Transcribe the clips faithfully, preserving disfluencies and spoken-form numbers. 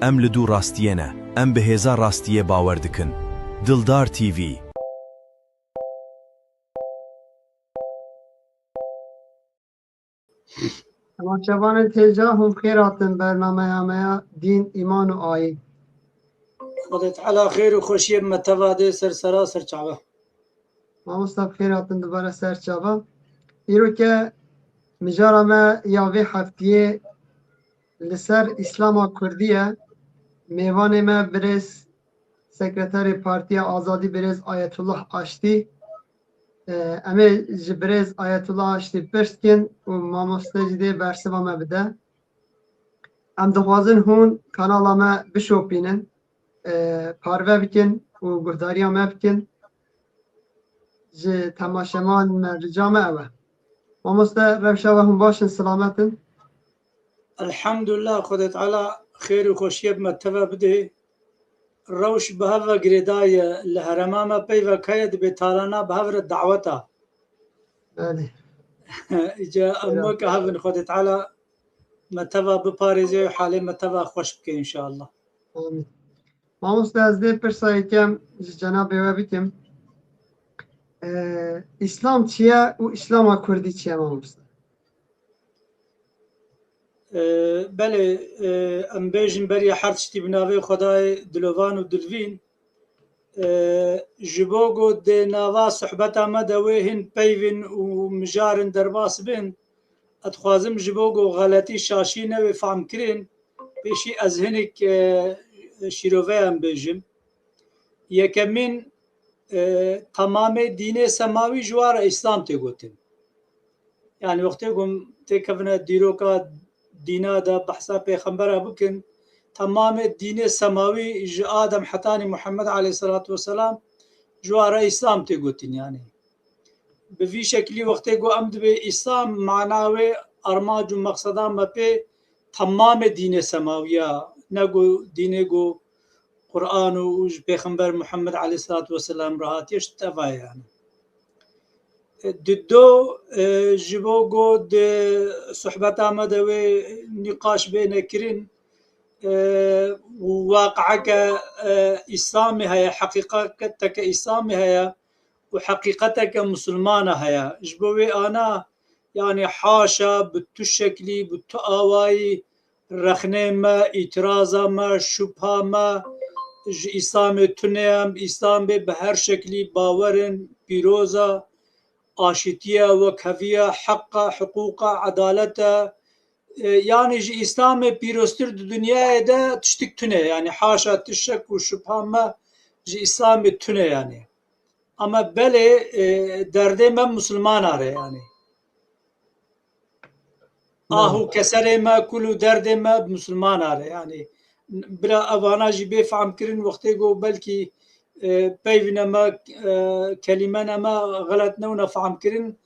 Em li dû rastiyê ne. Em bi hêza rastiyê bawer dikin. Dildar T V. Temaşevanên hêja, hûn xêr hatin bernameya me ya Dîn, Îman û Ayîn. Xwedê Teala xêr û xweşiyê bi me teva dê ser sera ser çava. Mamosta, bi xêr hatin dubare ser çava. Îro ke mijara me ya vê heftiyê li ser Îslama Kurdî ye. Mêvanê me birêz Sekreterê Partiya Azadî birêz Ayetullah Aştî. E, em ê ji birêz Ayetullah Aştî pirs kin û mamoste jî dê bersiva me bide. Em dixwazin hûn kanala me bişopînin, e, parve bikin û guhdariya me bikin. Ji temaşevan me rica me ew e. Mamoste, rewşa we hûn baş in, silamet in? Elhamdulillah, Xwedê Teala xêr û xweşiyê bi me teve bidê. Rewş bi hev ve girêdayî ye. Li herêma me peyvek heye, dibê talana bi hev re daweta. Belê. Îca em weke hev in, Xwedê Teala me teva biparêze û halê me teva xweş bike înşallah. Amîn. Mamoste, ez dê pirsa yekem ji cenabê we bikim. Ee, Îslam çi ye û Îslama Kurdî çi ye, mamoste? Ee, belê, e, em bêjin beriya her tiştî bi navê Xwedayê dilovan û dilvîn. Ee, ji bo ku di nava sohbeta me de wê hin peyvin û mijarin derbas bin, ez dixwazim ji bo ku xeletî şaşî nebe fehmkirin, pêşî ez hinek, e, şîroveyan bêjim. Yekemîn, e, temamê dînê semawî ji wan re Îslam tê gotin. Yani wextê ku em têkevine dîroka dîna de behsa pêxembera bikin, temamê dînê semawî ji Adem hetanî Muhammed aleyhisselatu vesselam ji wan re Îslam tê gotin yani. Bi vî şekilî wextê ku em dibê Îslam mana wê armanc û mexseda me pê temamê dînê semawiya, ne ku dînê ku Quran û ji Pêxember Muhammed aleyhisselatu vesselam re hatiye, ji teva ye yani. Di do, e, ji bo ku di sohbeta me de wê nîqaş bêne kirin, e, û waqieke, e, Îslamê heye, heqîqeteke Îslamê heye û heqîqeteke Musulmana heye. Ji bo wê ana, yani haşa bi tu şeklî, bi tu awayî rexnê me, îtiraza me, şubha me ji Îslamê tune ye. Em Îslamê bi her şeklî bawer in, pîroz e, aşîtî ye, wekhevî ye, heq e, hiqûq e, edalet e. E, yanî ji Îslamê pîroztir di dinyayê de tiştik tune ye. Yanî haşa tu şek û şubha me ji Îslamê tune yanî. Ama belê, e, derdê me Musulmana re yanî. Ah û keserê me, kul û derdê me Musulmana re yanî. Bila evana jî bê fehmkirin wextê ku belkî, e, peyvîne me, e, kelîmene me xelet newne fehmkirin,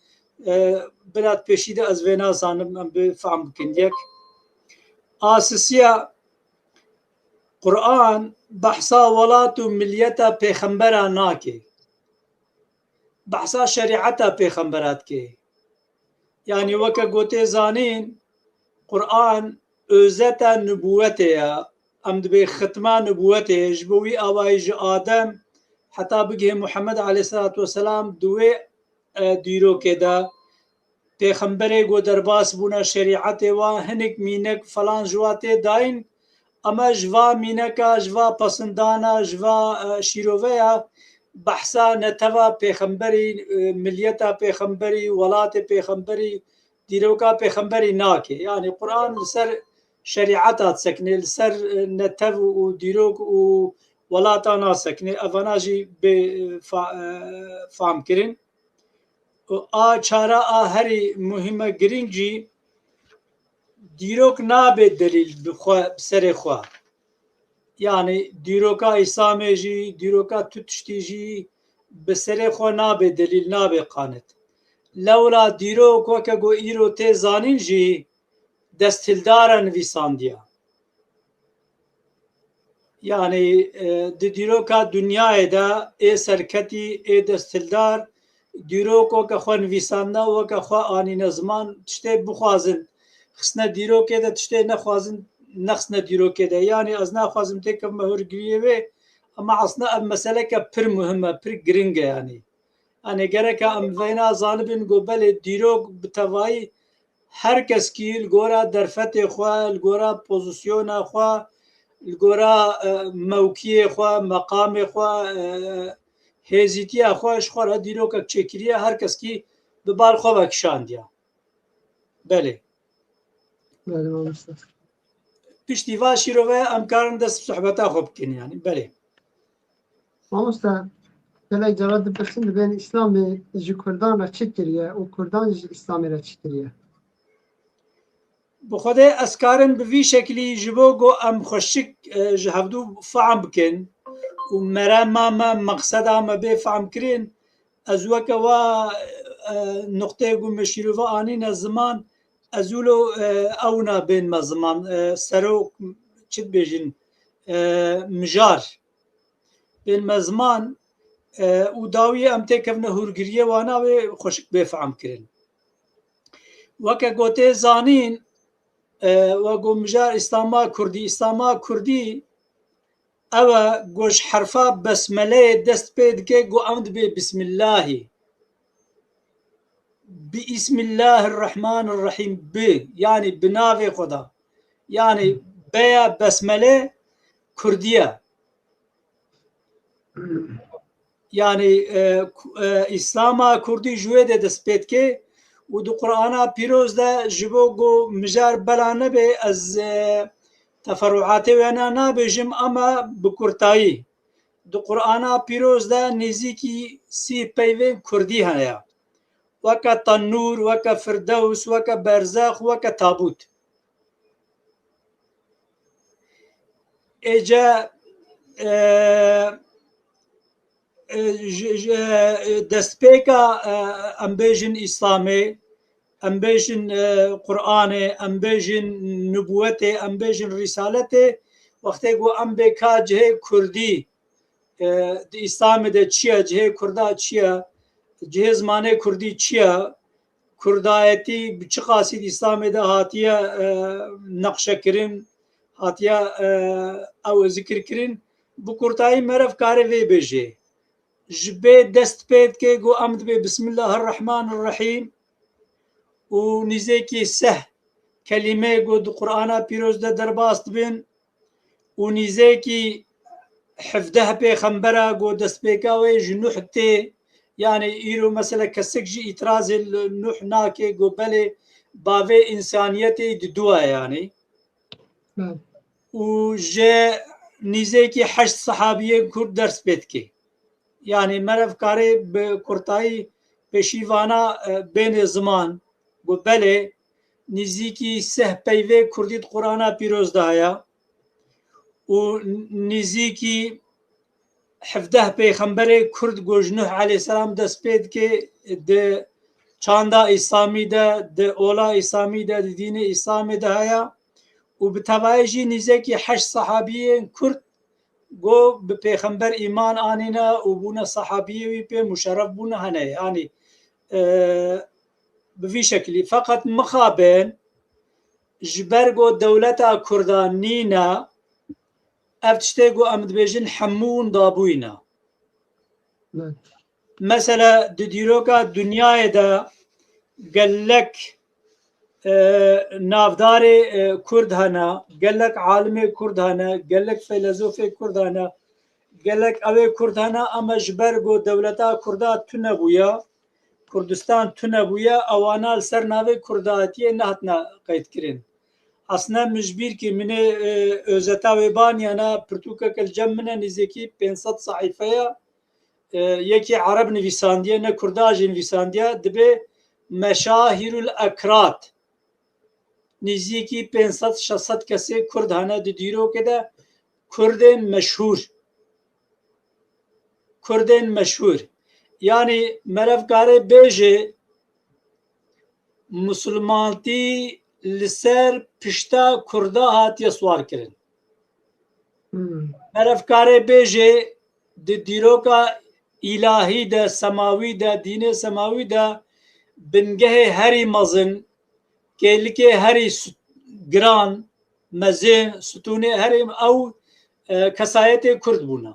e, bila pêşî de ez vê nazanim em bê fehm bikin. Yek, a sisiya Quran behsa welat û miliyeta pêxembera nake. Behsa şerîeta pêxembera dike. Yanî weke gotê zanîn, Quran özeta nubûwetê ye. Em dibê xitma nubûwetê ye. Ji bo wî awayî ji Adem heta bigihê Muhammed aleyhisselatu vesselam di wê, e, dîrokê de pêxemberê ku derbas bûne şerîetê wa, hinek mînek falan ji wa tê dayîn, ama ji va mîneka, ji va pesindana, ji va, e, şîroveya behsa neteva pêxemberî, e, miliyeta pêxemberî, welatê pêxemberî, dîroka pêxemberî nake. Yanî Quran li ser şerîeta disekine, li ser, e, netev û dîrok û welata nasekine. Evana jî bê, e, fa-, e, fam kirin. Û a çara a herî muhîme girîng jî dîrok nabe delîl bi xwe, bi serê xwe. Yanî dîroka Îslamê jî, dîroka tu tiştî jî bi serê xwe nabe delîl, nabe qanet. Lewla dîrok weke ku îro tê zanîn jî desthildara nivîsandiya. Yanî, e, di dîroka dinyayê de ê serketî, ê desthildar, dîrok weke xwe nivîsandina, weke xwe anîne ziman, tiştê bixwazin, xistine dîrokê de, tiştê nexwazin, nexsne dîrokê de. Yanî ez naxwazim têkevime hûrgiriyê wê, ama aslında ev meseleke pir muhim e, pir giring e yanî. Yanî gereka em veyna zanibin ku belê dîrok bi tevayî her keskî li gora derfetê xwe, li gora pozisyona xwe, li gora, e, mewkiyê xwe, meqamê xwe, e, hêzîtiya xwe ji xwe re dîrokek çêkiriye, her keskî bi bal xwe ve kişandiye. Belê. Belê, mamoste. Piştî va şîrove em karin dest bi sohbeta xwe bikin, yanî. Belê. Mamoste, gelek cara dipirsin, dibên Îslamê ji Kurdan re çi kiriye û Kurdan jî ji Îslamê re çi kiriye? Bi Xwedê ez karim bi vî şekilî ji bo ku em xweşik, e, ji hevdû fehm bikin û merema me, meqseda me bê fehmkirin, ez weke wa, e, nuqteyê ku me şîrove anîne ziman, ez wilo, e, ewna bên me ziman, e, serok, çi dibêjin, e, mijar. Bên me ziman, e, û dawiyê em têkevine hûrgiriyê wana wê xweşik bê fehm kirin. Weke gotê zanîn, e, we got mijar Îslama Kurdî, Îslama Kurdî ew e ku ji herfa besmeleyê dest pê dike, ku em dibê Bismillahî. Bi Îsmillahirrahmanirrahîm bi, yanî bi navê Xweda. Yanî beya besmele Kurdî ye. Yanî, e, ku-, e, Îslama Kurdî ji wê de dest pê dike û di Qur'ana Pîroz de ji bo ku mijar bela nebe, ez, e, teferruatê wêna nabêjim, ama bi kurtayî. Di Qur'ana Pîroz de nêzîkî sî peyvên Kurdî heye. Weke tenûr, weke firdews, weke berzex, weke tabût. Êce, e, e, ji, ji, e, destpêka, e, em bêjin Îslamê, em bêjin, e, Qur'anê, em bêjin nubûwetê, em bêjin rîsaletê, wextê ku em bê ka cihê Kurdî, e, di Îslamê de çi ye, cihê Kurda çi ye, cihê zimanê Kurdî çi ye, Kurdayetî bi çi qasî di Îslamê de hatiye, e, neqşekirin, hatiye, e, ew zikirkirin, bi kurtayî meriv kare vê bêje. Ji bê dest pê dike ku em dibê Bismillahirrahmanirrahîm û nîzêkî seh kelîmeyê ku di Qur'ana Pîroz de derbas dibin, û nîzêkî hevdeh pêxembera ku destpêka wê ji Nuh tê, yanî îro mesela kesek jî îtirazê li Nuh nake, ku belê bavê însaniyetê di dua ye, yanî. Belê. Û ji nîzêkî heşt sehabiyên Kurd ders pê dike. Yanî meriv karê bi kurtayî pêşî vana, e, bêne ziman, ku belê nîzîkî seh peyvê Kurdî di Qur'ana Pîroz de heye û nîzîkî hevdeh pêxemberê Kurd ku ji Nuh aleyhisselam dest pê dike di çanda Îslamî de, di ola Îslamî de, di dînê Îslamê de heye û bi tevayî jî nîzekî heşt sehabiyên Kurd ku bi pêxember îman anîne û bûne sehabiyê wî pê muşerref bûne hene. Yanî, e, bi vî şekilî. Feqet mixabin ji ber ku dewleta Kurda nîne, ev tiştê ku em dibêjin hemû hûn dabûyî ne. Evet. Mesela di dîroka dinyayê de gelek, e, navdarê, e, Kurd hene, gelek alimê Kurd hene, gelek feylezofê Kurd hene, gelek ewê Kurd hene, ama ji ber ku dewleta Kurda tune bûye, Kurdistan tune bûye, ewana li ser navê Kurdatiyê nehatine qeydkirin. Aslında min ji bîr kir, min ê, e, özeta wê baniyana, pirtûkeke li cem min e, nêzîkî pênc sed sehîfe ye. E, yekî Ereb nivîsandiye, ne Kurda jî nivîsandiye, dibê Meşahirul Ekrad. Nêzîkî pênc sed şeş sed kesê Kurd hene di dîrokê de, Kurdên meşhûr. Kurdên meşhûr. Yanî meriv kare bêje, Musulmantî li ser pişta Kurda hatiye siwar kirin. Hmm. Meriv kare bêje, di dîroka îlahî de, semawî de, dînê semawî de, bingehê herî mezin, kêlikê herî su-, giran, mezin, stûnê herêm ew, e, kesayetê Kurd bûna.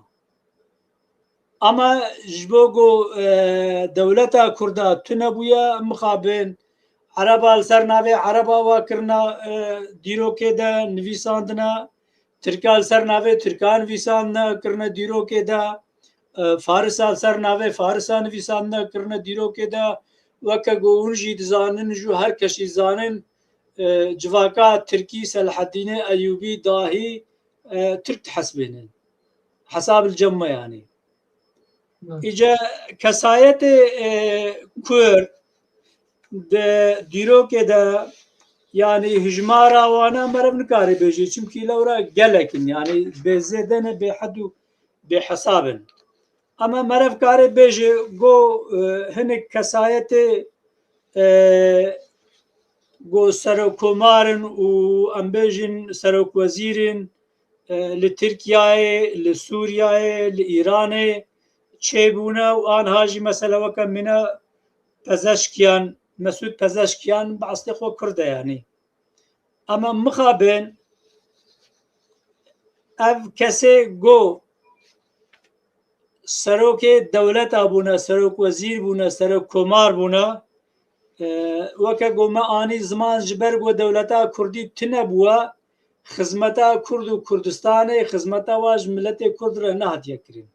Ama ji bo ku, e, dewleta Kurda tune bûye, mixabin Ereba li ser navê Ereba wa kirina, e, dîrokê de nivîsandina, Tirka li ser navê Tirka nivîsandina, kirine dîrokê de, e, Farisa li ser navê Farisa nivîsandina, kirine dîrokê de, weke ku hûn jî dizanin, jû her kesî zanin, e, civaka Tirkî Selahaddînê Eyûbî dahî, e, Tirk dihesibênin. Hesab li cem me yanî. Îca kesayetê, e, Kurd di dîrokê de, yanî hijmara wana meriv nikare bêje, çimkî lewra gelek in, yanî bê zêde ne, bê hed û bê hesab in. Ama meriv kare bêje go, e, hinek kesayetê, e, go serokkomar in û em bêjin serokwezîr in, e, li Tirkiyeyê, li Sûriyeyê, li Îranê çêbûne û anha jî mesela weke mîna Pezeşkiyan, Mesûd Pezeşkiyan bi eslê xwe Kurd e yanî. Ama mixabin ev kesê go serokê dewleta bûne, serok wezîr bûne, serok komar bûne, e, weke go me anî ziman ji ber go dewleta Kurdî tune bûye, xizmeta Kurd û Kurdistanê, xizmeta wa ji miletê Kurd re nehatiye kirin.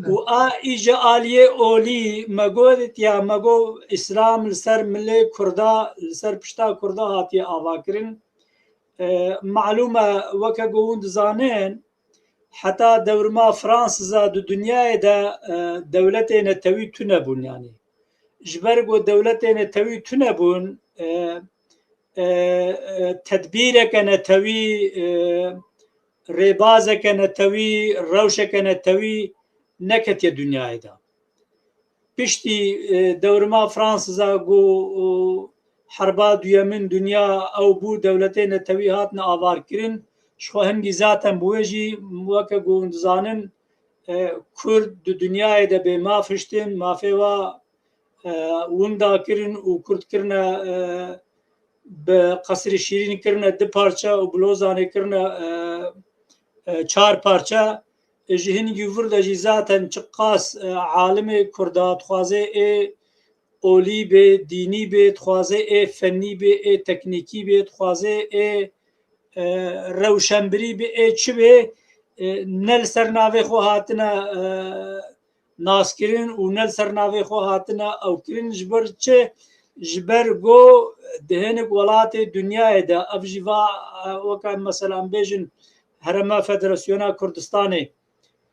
Û a îca aliyê olî me got ya, me got Îslam li ser milê Kurda, li ser pişta Kurda hatiye avakirin. E, malûm e, weke ku hûn dizanin, heta dewrima Fransiza di dinyayê de, e, dewletê netewî tune bûn yanî. Ji ber ku dewletê netewî tune bûn, e, e, e, tedbîreke netewî, e, rêbazeke netewî, rewşeke netewî neketiye dinyayê de. Piştî, e, dewrima Fransiza ku, e, herba duyemin dinya ew bû, dewletê netewî hatine avarkirin, ji xwe hingî zaten bi wê jî weke ku hûn dizanin, e, Kurd di dinyayê de bê maf hiştin, mafê wa, e, winda kirin û Kurd kirine, e, bi qesrê şîrîn kirine du parça û bi Lozanê kirine, e, e, çar parça. E, ji hingî vir de jî zaten çiqas, e, alimê Kurda dixwaze ê olî bê, dînî bê, dixwaze ê fennî bê, ê teknîkî bê, dixwaze ê, e, rewşenbirî bê, ê çi bê, e, ne li ser navê xwe hatine, e, naskirin û ne li ser navê xwe hatine ew kirin. Ji ber çi? Ji ber go di hinek welatê dinyayê de, ev jî va, e, weke mesela em bêjin Herêma Federasyona Kurdistanê,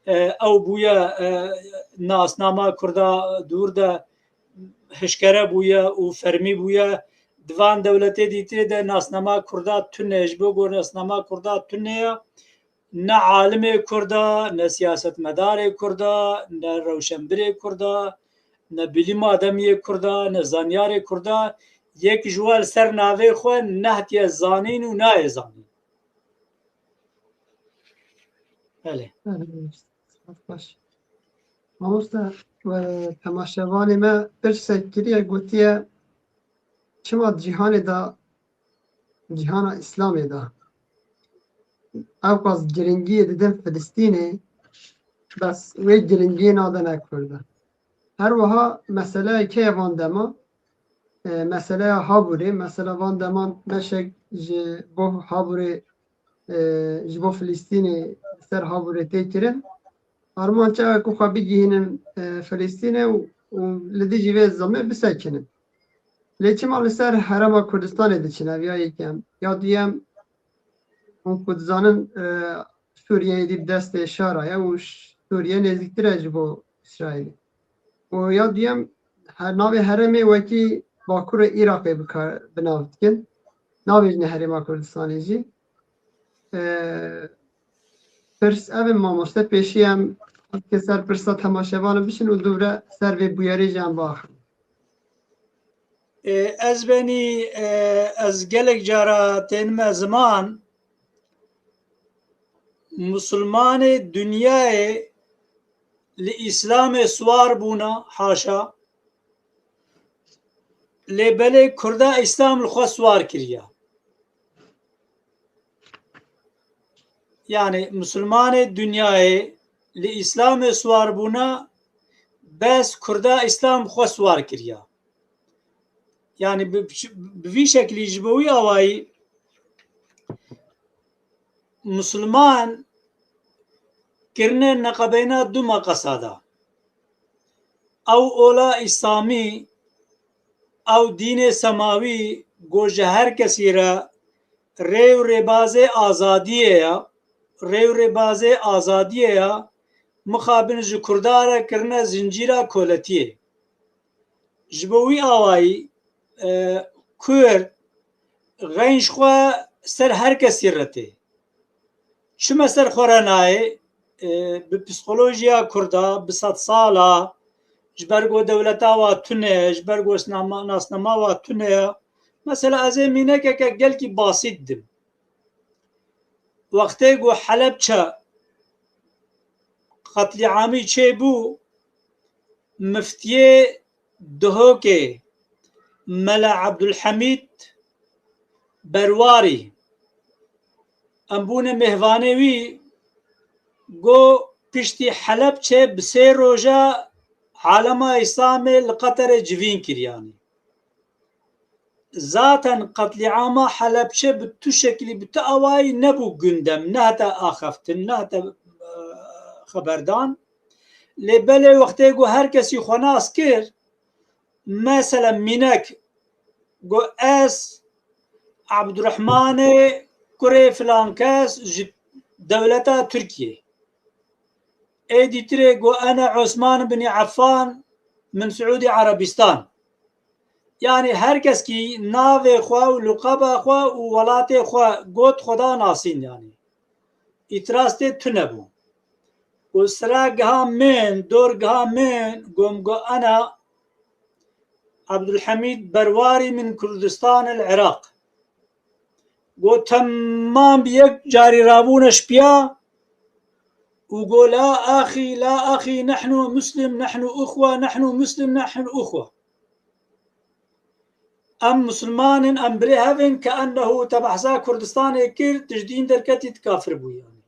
e, ew bûye, e, nasnama Kurda dûr de hişkere bûye û fermî bûye. Di van dewletê dîtirê de nasnama Kurda tune, ji bo ku nasnama Kurda tune ye, ne alimê Kurda, ne siyasetmedarê Kurda, ne rewşenbirê Kurda, ne bilîm ademiyê Kurda, ne zanyarê Kurda, yek ji we li ser navê xwe nehatiye zanîn û nayê zanîn. Belê. Belê, baş. Mamoste, e, temaşevanê me pirsek kiriye, gotiye, çima cîhanê de, cîhana Îslamê de ewqas giringiyê didin Filistînê, bes wê giringiyê nadine Kurda. Her wiha meseleya keye van dema, e, meseleya Habûrê, mesela van deman meşek ji bo Habûrê, e, ji bo Filistînê ser Habûrê tê kirin. Armanc ew e ku xwe bigihînin, e, Filistînê û, û li dijî vê zilmê bisekinin. Lê çima li ser Herêma Kurdistanê diçin, ev ya yekem. Ya duyem, hûn ku dizanin, e, Sûriye êdî bi destê şara ye û ş-, Sûriye nêzîktir e ji bo Îsraîlê. Û ya duyem, her navê herêmê wekî Bakurê Iraqê bi kar, bi nav dikin. Nabêjine Herêma Kurdistanê jî. E, pirs ev in mamoste, pêşî em ke ser pirsa temaşevanê bişin û dûvre ser vê bûyerê jî em biaxivin. E, ez benî, e, ez gelek cara tênime ziman, Musulmanê dinyayê li Îslamê siwar bûna, haşa. Lê belê Kurda Îslam li xwe siwar kiriya. Yani Musulmanê dinyayê li Îslamê siwar bûna, bes Kurda Îslam xwe siwar kiriya. Yani bi, bi vî şeklî ji bo wî awayî Musulman kirine neqebeyna du meqesa da. Ew ola Îslamî, ew dînê semawî ku ji her kesî re rê û rêbazê azadiyê ye, rê û rêbazê azadiyê ye, mixabin ji Kurda re kirine zincîra koletiyê. Ji bo wî awayî, e, Kurd xeyn ji xwe ser her kesî re tê. Çime ser xwe re nayê, e, bi psîkolojiya Kurda, bi sedsala, ji ber ku dewleta wa tune, ji ber ku nasnama, nasnama wa tune ye. Mesela ez ê mînekeke gelkî basît dim. Wextê ku Helebçe qetlîamî çêbû, miftiyê Duhokê Mela Ebdulhemîd Berwarî, em bûne mêvanê wî, got piştî Helebçe bi sê roja alema Îslamê li Qeterê civîn kiriyanî. Zaten qetlîama Helebçe bi tu şeklî, bi tu awayî nebû gundem, nehate axaftin, nehate, e, xeberdan. Lê belê wextê ku her kesî xwe nas kir, mesela mînek, ku ez Abdurrahmanê kurê filan kes ji dewleta Tirkiyê. Ê dîtirê got, "Ene Osman bin Affan min Siûdî Erebistan." Yani her keskî navê xwe û luqeba xwe û welatê xwe got, xwe da nasîn yani. Îtiraz tê tune bû. Û sira giha min, dor giha min, gom got, "Ene Abdulhemîd Berwarî min Kurdistan el Iraq." Got, temam bi yek carî rabûne şpiya û got, "La axî, la axî, nehnu muslim, nehnu uxwe, nehnu muslim, nehnu uxwe." Em musulman in, em birê hev in, ke ennehu te behsa Kurdistanê kir, tu ji dîn derketî, tu kafir bûyî yani.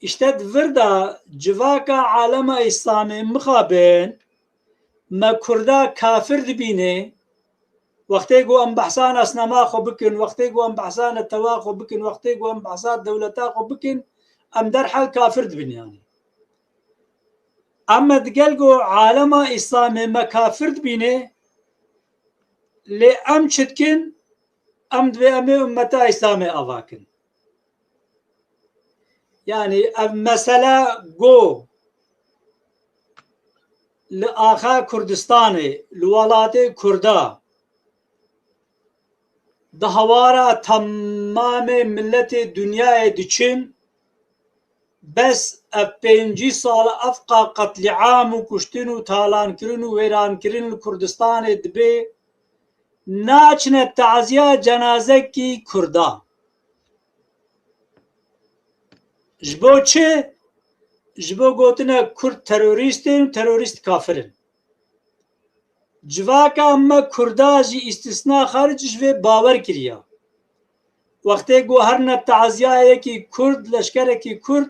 Îşte di vir de civaka alema Îslamê mixabin me Kurda kafir dibîne, wextê ku em behsa nasnama xwe bikin, wextê ku em behsa netewa xwe bikin, wextê ku em behsa dewleta xwe bikin, em derhal kafir dibin yani. Em me digel ku alema Îslamê me kafir dibîne, lê em çi dikin? Em divê em ê ummeta Îslamê ava kin. Yani ev mesele ku li axa Kurdistanê, li welatê Kurda, di hawara temamê miletê dinyayê diçin, bes ev pêncî sal evqa qetlîam û kuştin û talankirin û wêrankirin li Kurdistanê dibe, naçine taziya cenazekî Kurda. Ji bo çi? Ji bo gotine Kurd terorîst in û terorîst kafir in. Civaka me Kurda jî îstisna xaric ji vê bawer kiriya. Wextê ku her ne taziyayekî Kurd, leşkerekî Kurd,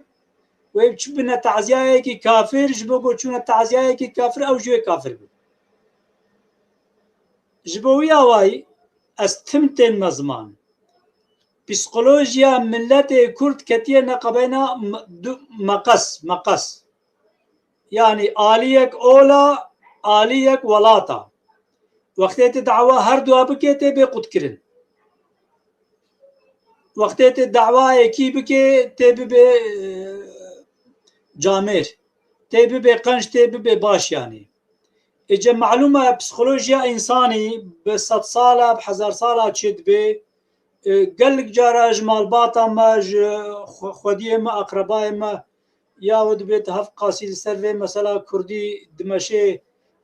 wê çi bine taziyayekî kafir, ji bo ku çûne taziyayekî kafir, ew jî wê kafir bin. Ji bo wî awayî ez tim tên me ziman. Psîkolojiya miletê Kurd ketiye neqebeyna m-, du-, meqes, meqes. Yani aliyek ola, aliyek welata. Wextê tu dawa her dua bike, tê bê qutkirin. Wextê tu dawa yekî bike, tê bibe, e, camêr. Tê bibe qenc, tê bibe baş yani. Êce malûm e, psîkolojiya însanî bi sedsala, bi hezarsala çêdibe. E, gelek cara ji malbata me, ji xwe-, xwediyê me, aqrebayê me, ya we dibêt hev qasî li ser vê mesela kurdî dimeşê.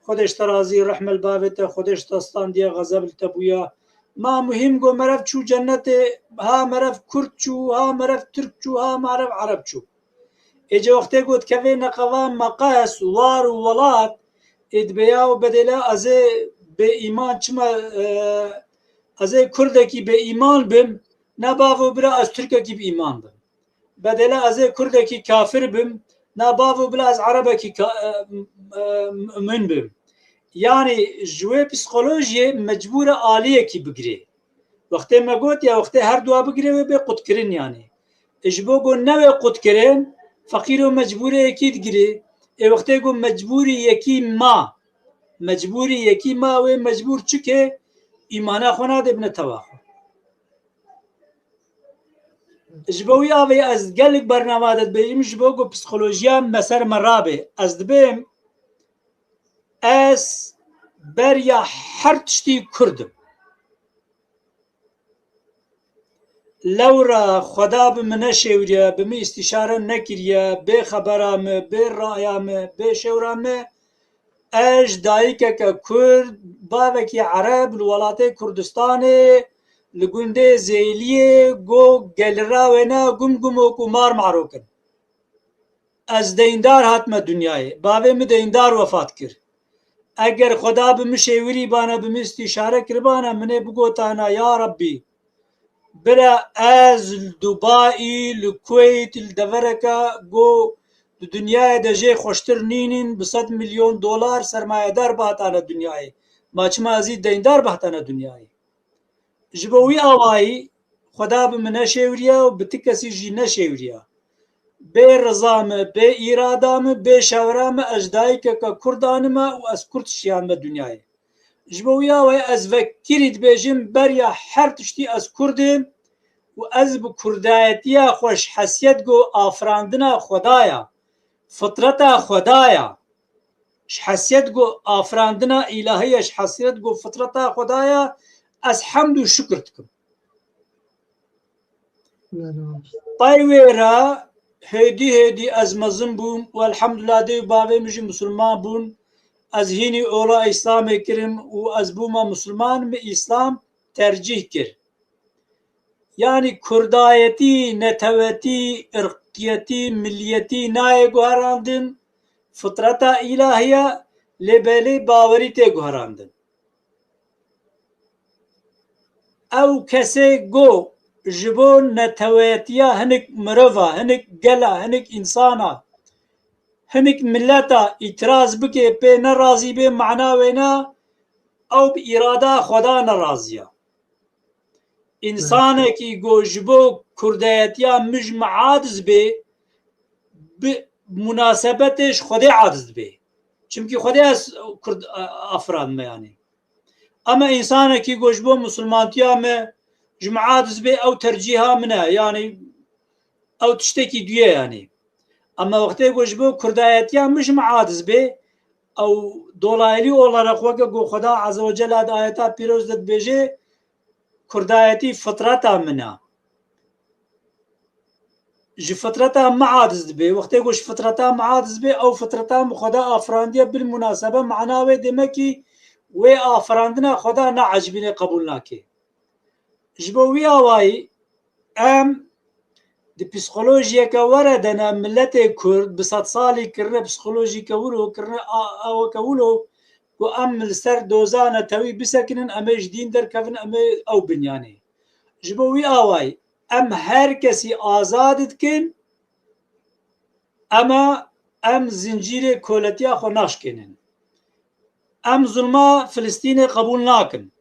Xwedê ji te razî, rehme li bavê te, Xwedê ji te standiye, xezeb li te bûya. Ma muhîm go merev çû cennetê, ha merev kurd çû, ha merev tirk çû, ha merev ereb çû. Êce wextê got kevê neqeva meqes, war û welat, ê dibe ya û bedêla ez ê bê îman çima, e, ez ê kurdekî bê îman bim, Na bavo bira ez Tirkekî bi îman bim. Bedela ez ê Kurdekî kafir bim, na bavo bila ez Erebekî ka-, e, e, mumin bim. Yanî ji wê psîkolojiyê mecbûr e aliyekî bigirê. Wextê me got ya wextê her dua bigirê wê bê qutkirin yanî. E, ji bo ku newê qutkirin, feqîr û mecbûrê yekî digirê. Ê wextê ku mecbûrî yekî ma, mecbûrî yekî ma wê mecbûr çike îmana xwe nadê bine tewa xwe. Ji bo wî avê ez gelek bernama de dibêjim ji bo ku psîkolojiya me ser me rabe. Ez dibêm ez beriya her tiştî Kurd im. Lewra Xweda bi min neşêwiriye, bi min îstîşare nekiriye, bê xebera min, bê raya min, bê şêwra min, ez ji dayikeke Kurd, bavekî Ereb li welatê Kurdistanê, li gundê Zêliyê, go gelira wêne gum gumok û mar marok in. Ez deyndar hatime dinyayê. Bavê min deyndar wefat kir. Eger Xweda bi min şêwirî bana, bi min îstîşare kiribana, min ê bigotana, ya Rebbî, bira ez li Dubaî, li Kuweyt, li devereke go di dinyayê de jê xweştir nînîn, bi sed milyon dolar sermayedar bihatane dinyayê. Ma çima ez î deyndar bihatane dinyayê? Ji bo wî awayî Xweda bi min neşêwiriye û bi ti kesî jî neşêwiriye. Bê riza min, bê îrada min, bê şewra min ez ji dayikeke Kurd anime û ez Kurd şiyandime dinyayê. Ji bo wî awayî ez vekirî dibêjim beriya her tiştî ez Kurd im û ez bi Kurdayetiya xwe ji hesiyet go afirandina Xweda ya, fitreta Xweda ya. Ji hesiyet ku afirandina îlahî ye, ji hesiyet ku fitreta Xweda ye, ez hemd û şukir dikim. Pey wê re hêdî hêdî ez mezin bûm û elhemdulillah dê û bavê min jî misilman bûn. Ez hînî ola Îslamê kirim û ez bûma misilman, min Îslam tercîh kir. Yanî kurdayetî, netewetî, irqiyetî, milliyetî nayê guherandin, fitreta îlahî ye, lê belê bawerî tê guherandin. Ew kesê go ji bo netewetiya hinik mirova, hinik gela, hinik însana, hinik milleta îtiraz bike, pê nerazî bê, mana wêne ew bi îrada Xweda nerazî ye. Însanekî go ji bo kurdayetiya mij miadiz bê, bi munasebetê ji Xwedê adiz dibê. Çimkî Xwedê ez kurd afirandime yanî. Ama însanekî go ji bo misilmantiya me ji miadiz bê, ew tercîha min e. Yanî ew tiştekî duye yanî. Ama wextê go ji bo kurdayetiya min ji miadiz bê, ew dolaylı olarak weke go Xweda Azze ve Celle di ayeta pîroz de dibêje, kurdayetî fitreta min e. Ji fitreta min adiz dibe. Wextê ku ji fitreta min adiz be, ew fitreta min Xweda afirandiye, bil munasabe mana wê demekî wê afirandina Xweda neecibîne, qebûl nake. Ji bo wî awayî em di psîkolojiyeke were de ne, miletê Kurd bi sed salî kirine psîkolojîke wilo, kirine a-, aweke wilo ku em li ser doza netewî bisekinin, em ê ji dîn derkevin, em ê ew binyanê. Ji bo wî awayî em her kesî azad dikin, ema em zincîrê koletiya xwe naşkênin. Em zulma Filistînê qebûl nakin.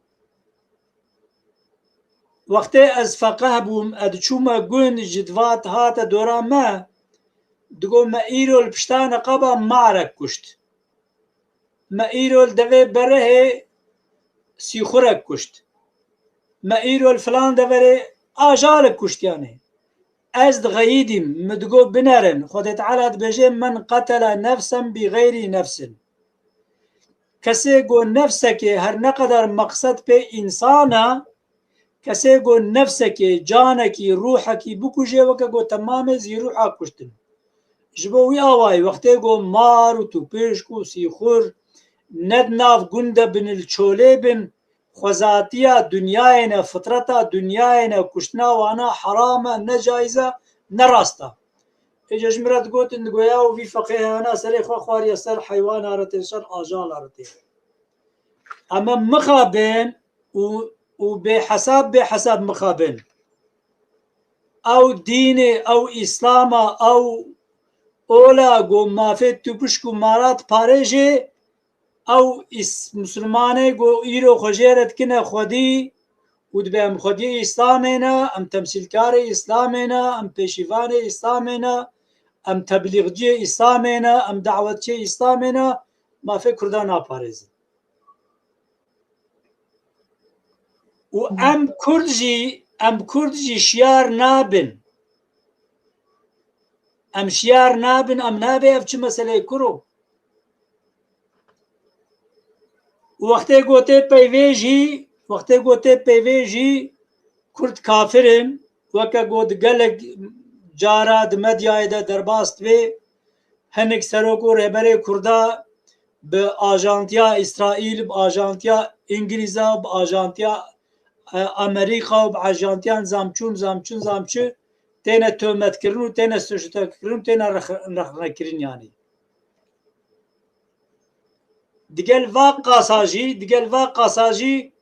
Wextê ez feqeh bûm, ez diçûme gund, ji divat hate dora me, digo me îro li pişta niqaba marek kuşt. Me îro li devê berehê sîxurek kuşt. Me îro li filan deverê ajalek kuşt yanî. Ez dixeyîdîm, min digo binerin. Xwedê Teala dibêje, "Men qetele nefsen bi xeyrî nefsin." Kesê go nefsekê her ne qedar meqsed pê însan e, kesê go nefsekê, canekî, ruhekî bikuje weke go temamê zî ruha kuştin. Ji bo wî awayî wextê go mar û tûpişk û sîxur ne di nav gund de bin, li çolê bin, xwezatiya dinyayê ne, fitreta dinyayê ne, kuştina wana heram e, ne caiz e, ne rast e. Êca ji min re digotin, digoya û vî feqêhana serê xwe xwariye ser heywana re tê, ser ajala re tê. Em ê mixabin û, û bêhesab, bêhesab mixabin. Ew dînê, ew Îslama, ew ola ku mafê tu pişk û mara diparêjê, ew Îs-, Misilmanê ku îro xwe jê re dikine xwedî û dibe em xwediyê Îslamê ne, em temsîlkarê Îslamê ne, em pêşîvanê Îslamê ne, em teblîxciyê Îslamê ne, em dawetçiyê Îslamê ne, mafê Kurdan naparêzin. Û em Kurd jî, em Kurd jî şiyar nabin. Em şiyar nabin, em nabê ev çi meseleyê kuro. Û wextê gotê peyvê jî, wextê gotê peyvê jî Kurd kafir in, weke got gelek cara di medyayê de derbas dibe, hinek serok û rêberê Kurda bi ajantiya Îsraîl, bi ajantiya Îngilîza, bi ajantiya, e, Amerîka û bi ajantiya nizam çû, nizam çû, nizam çi têne tometkirin û têne suçtekirin û têne rex-, rexnekirin yanî. Digel va qasa jî, digel va qasa jî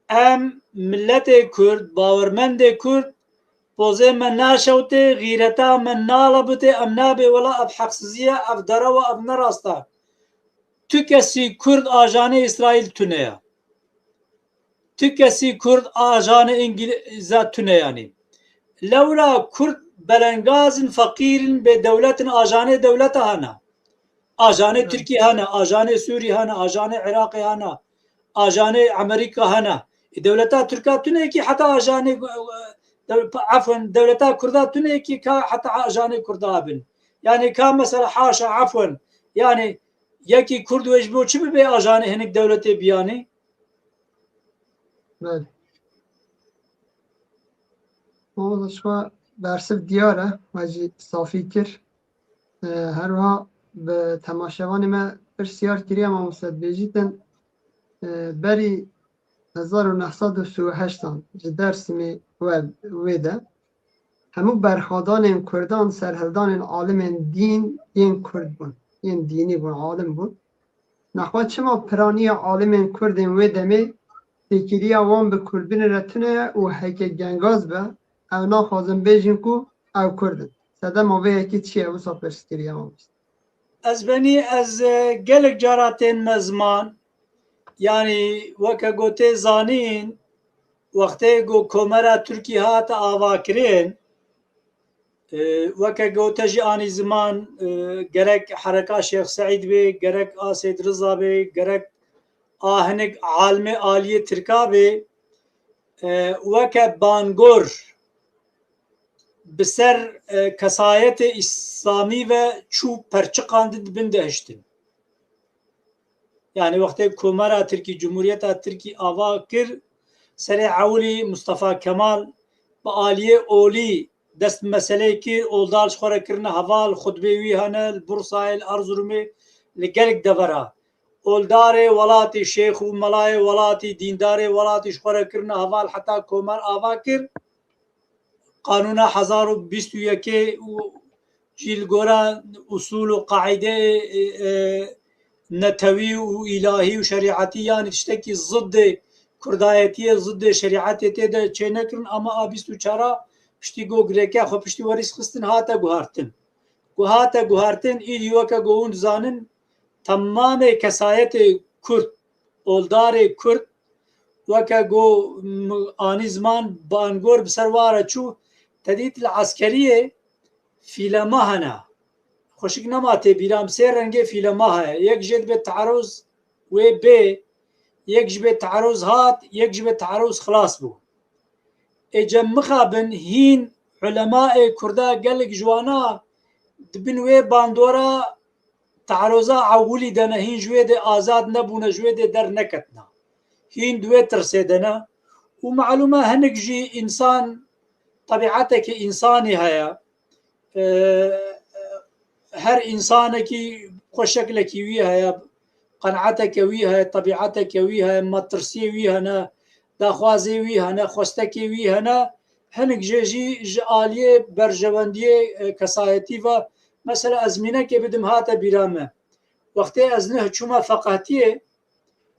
em miletê Kurd, bawermendê Kurd, pozê me naşewtê, xîreta me nalebitê, em nabê wela ev heqsizî ye, ev derew e, ev ne rast e. Tu kesî Kurd ajanê Îsraîl tune ye. Tu kesî Kurd ajanê Îngilîza tune yanî. Lewra Kurd belengaz in, feqîr in, bê dewlet in, ajanê dewleta hene. Ajanê Tirkî hene, ajanê Sûrî hene, ajanê Iraqê hene, ajanê Amerîka hene. E, dewleta Tirka tune yekî heta ajanê, e, dew-, efwen, dewleta Kurda tune yekî ka heta ajanê Kurda bin. Yanî ka mesela haşa, efwen, yanî yekî Kurd wê ji bo çi bibe ajanê hinek dewletê biyanî? Belê. Mamosta, ji xwe bersiv diyar e, we jî safî kir. E, her wiha bi temaşevanê me pirsiyar kiriye, mamoste, dibêjîtin, e, berî hezar û neh sed û sî û heştan ji Dêrsimê we, wê de hemû berxwedanên Kurdan serhildanên alimên dîn yên Kurd bûn, yên dînî bûn, alim bûn. Nexwe çima piraniya alimên Kurd ên wê demê têkiliya wan bi Kurdbûnê re tune ye û heke gengaz be, ew naxwazin bêjin ku ew Kurd in. Sedema vê yekê çi ye? Wisa pirs kiriye mamoste. Ez benî, ez, e, gelek cara tên me ziman. Yanî weke gotê zanîn, wextê ku Komera Tirkî hate avakirin, e, weke gote jî anî ziman, e, gerek hereka Şêx Seîd bê, gerek a Seyd Riza bê, gerek a hinek alimê aliyê Tirka bê, e, weke bangor bi ser, e, kesayetê Îslamî ve çû perçiqandin, di bin de hiştin. Yanî wextê Komara Tirkî, Cumhuriyeta Tirkî ava kir, serê ewilî Mustafa Kemal bi aliyê olî dest bi meseleyê kir, oldar ji xwe re kirine heval, xutbê wî hene, li Bursayê, li Erzurumê, li gelek devera. Oldarê welatî, şêx û melayê welatî, dîndarê welatî ji xwe re kirine heval heta Komar ava kir. Qanûna hezar û bîst û yekê û jî li gora usûl û qaîdeyê, e, e, netewî û îlahî û şerîetî, yanî tiştekî ziddê kurdayetiyê, ziddê şerîetê tê de çê nekirin, ama a bîst û çara piştî ku girêke xwe piştî werîs xistin, hate guhartin. Ku hate guhartin, îdî weke ku hûn dizanin, temamê kesayetê Kurd, oldarê Kurd, weke ku m-, anî ziman bangor bi ser wa re çû, te dît li eskeriyê fîlema hene. Xweşik nema tê bîra min, sê rengê fîlema heye. Yek jê dibe te'erûz wê bê, yek ji bê te'erûz hat, yek ji bê te'erûz xilas bû. Ê cem mixabin hîn ulemaê Kurda gelek ji wana di bin wê bandora te'eroza ewilî de ne, hîn ji wê de azad nebûne, ji wê de derneketine. Hîn di wê tirsê de ne. Û malûm e hinek jî însan tebîeteke însanî heye. E, her însanekî xwe şeklekî wî heye, qenaeteke wî heye, tebîeteke wî heye, metirsiyê wî hene, daxwazê wî hene, xwestekê wî hene. Hinek jê jî ji aliyê berjewendiyê, e, kesayetî ve, mesela ez mînekê bidim hate bîra me. Wextê ez nuh çûme feqehtiyê,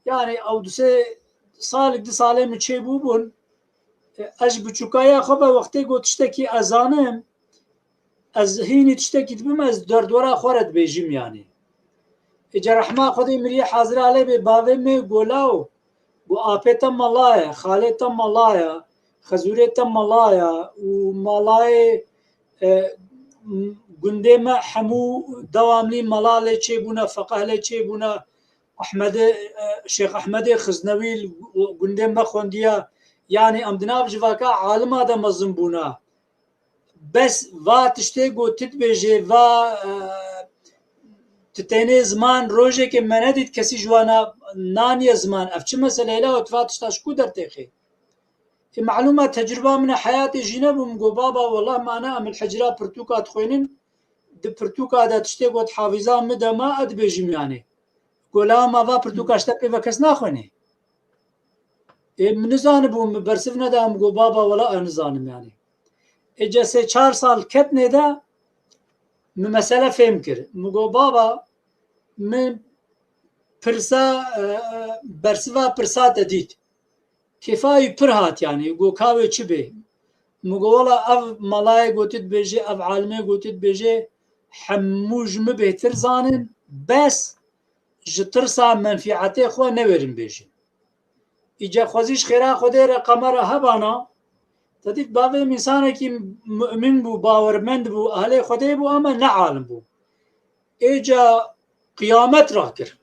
yanî ew du sê salek, du salê min çêbûbûn, Ez ji biçûkaya xwe ve wextê ku tiştekî ez zanim, ez hînî tiştekî dibim, ez derdora xwe re dibêjim yanî. Îca rehma Xwedê miriyê hazira lê bê bavê me go law, go apê te mala ye, xalê te mala ye, xezûrê te mala ye û malayê, e, gundê me hemû dewamlî mala lê çêbûne, feqeh lê çêbûne, Ehmedê, e, Şêx Ehmedê Xiznewî li gundê me xwendiye. Yanî em di nav civaka alima de mezin bûne. Bes va tiştê ku tu dibêjê, va, e, tu tenê ziman rojekê me nedît kesî ji wana naniye ziman. Ev çi meseleyê la û tu va tişta ji ku dertêxê? Ê, malûma tecrûba min a heyatê jî nebû, min got, baba, wela me ana em li hicra pirtûka dixwînin, di pirtûka de tiştê got hafîza min de ma, ez dibêjim yanî. Got, la ma va pirtûka ji te pê ve kes naxwînê. Ê, min nizanibû, min bersiv neda, min got, baba, wela ez nizanim yanî. Ê, ce sê çar sal ketnê de min mesele fêm kir. Min got, baba, min pirsa, e, e, bersiva pirsa te dît. Kêfa wî pir hat yanî, got, ka wê çi bê? Min got, wela ev malayê got tu dibêjê, ev alimê got tu dibêjê, hemû ji min bêhtir zanin, bes ji tirsa menfîetê xwe newêrin bêjin. Îca xwezî ji xêra Xwedê re qemera hebana, te dît bavê min însanekî mu'min bû, bawermend bû, ehlê Xwedê bû, ama ne alim bû. Êca qiyamet rakir.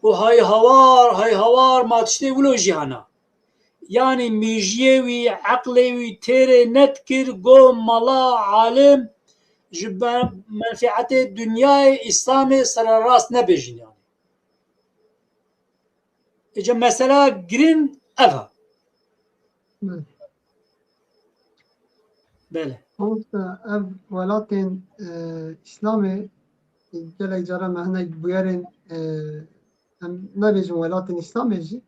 Û hay hawar, hay hawar ma tiştê wilo jî hena. Yanî mêjiyê wî, eqlê wî têrê nedikir, go mala, alim ji be-, menfîetê dinyayê Îslamê sererast nebêjin yanî. Êca mesela girin ev e. Belê. Belê. Mamoste, ev welatên, e, Îslamê, gelek caran me hinek bûyerên, e, em nebêjin welatên Îslamê jî.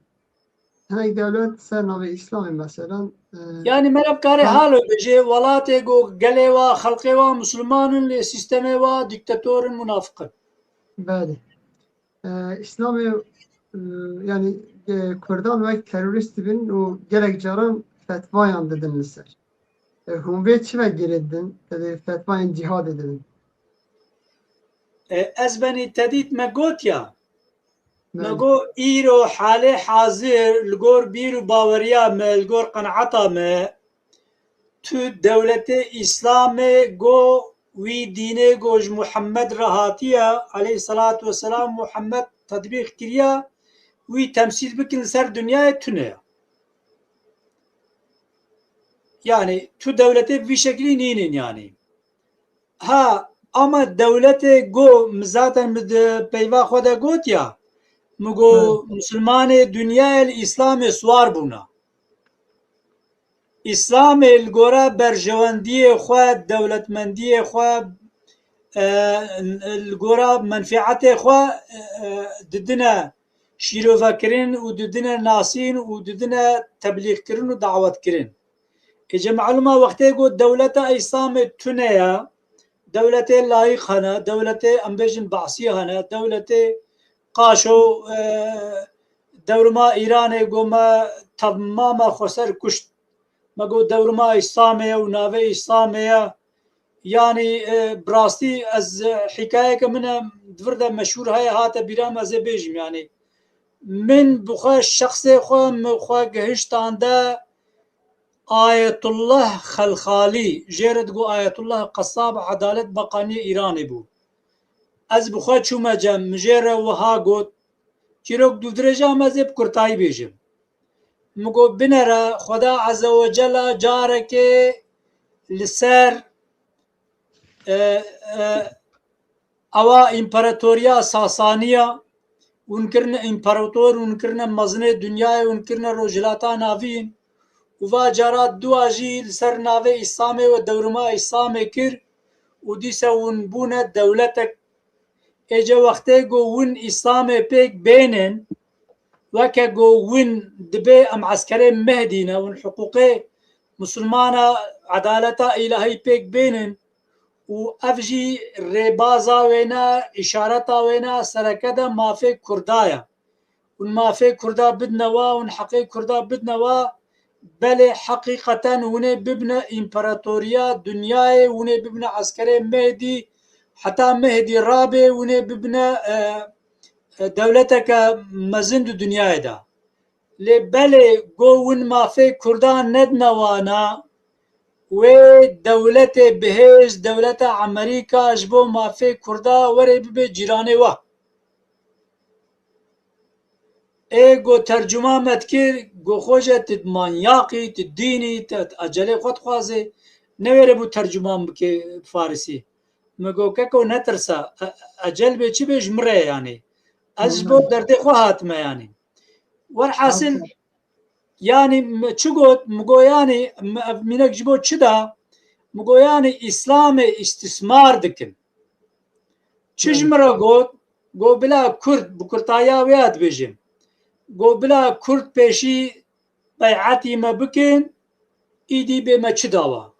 Hinek dewlet ser navê Îslamê, meselan, e, Yanî meriv kare ha- halo bêje, welatê ku gelê wa, xelqê wa misilman in, lê sîstemê wa dîktator in, munafiq in. Belê. E, Îslamê, e, yanî, e, Kurdan wek terorîst dibin û gelek caran fetvayan didin li ser. E, hûn vê çi ve girêdin? Tevê fetvayên cîhadê didin. E, ez benî te dît me got ya. Me Belê. got îro halê hazir li gor bîr û baweriya me, li gor qenaeta me, tu dewletê Îslamê go wî dînê go ji Muhammed re hatiye, aleyhisselatu vesselam, Muhammed tetbîq kiriye, wî temsîl bikin li ser dinyayê tune ye. Yanî tu dewletê bi vî şeklî nînin yanî. Ha, ama dewletê go, min zaten min di peyva xwe de got ya, min got, Hı. Misilmanê dinyayê li Îslamê siwar bûna. Îslamê li gora berjewendiyê xwe, dewletmendiyê xwe, e, li gora menfîetê xwe, e, didine şîrovekirin û didine nasîn û didine teblîxkirin û dawetkirin. Êce malûm e wextê ku dewleta Îslamê tune ye, dewletê layîq hene, dewletê em bêjin Basî hene, dewletê qaşo, e, dewrima Îranê ku me temama xweser kuşt. Me got dewrima Îslamê ye û navê Îslamê ye. Yanî, e, bi rastî ez, e, hîkayeke min e, di vir de meşhûr heye, hate bîra me, ez ê bêjim yanî. Min bi xwe şexsê xwe, min xwe gihiştande Ayetullah Xelxalî, jê re digot Ayetullah Qessab, Edalet Bakaniyê Îranê bû. Ez bi xwe çûme cem, min jê re wiha got, çîrok dûvdirêj e, em ez ê bi kurtayî bêjim. Min got, binere, Xweda Azze ve Cella carekê li ser, e, e, ewa împaratoriya Sasaniya, hûn kirine împarator, hûn kirine mezinê dinyayê, hûn kirine Rojhilata Navîn, û va cara dua jî li ser navê Îslamê û dewrima Îslamê kir û dîse hûn bûne dewletek. Êce wextê ku hûn Îslamê pêk bênin, weke ku hûn dibê em eskerê Mehdî ne, hûn hiqûqê misilmana, edaleta îlahî pêk bênin û ev jî rêbaza wê ne, îşareta wê ne, sereke de mafê Kurda ye. Hûn mafê Kurda bidine wa, hûn heqê Kurda bidine wa, Belê, heqîqeten hûn ê bibine împaratoriya dinyayê, hûn ê bibine eskerê Mehdî, heta Mehdî rabe hûn ê bibine, e, e, dewleteke mezin di dinyayê de. Lê belê, go win mafê Kurdan nedine wana, wê dewletê bihêz, dewleta Amerîka ji bo mafê Kurda were bibe cîranê we. Ê go tercuma me dikir, go xweşe tu manyaqî, tu dînî, tu ecelê xwe dixwazê, newêre bû tercuman bike farisî. Min go keko netirse, e-, ecel bê çi bê ji min re ye yanî. Ez ji bo derdê xwe hatime yanî. Werhasil, yanî mi çi got? Mi go yanî mi ev mînek ji bo çi da? Mi go yanî Îslamê îstismar dikin. Çi ji min re got? Go bila Kurd, bi kurtaya wê ya dibêjim. Go bila Kurd pêşî beyetî me bikin, îdî bê me çi dawa?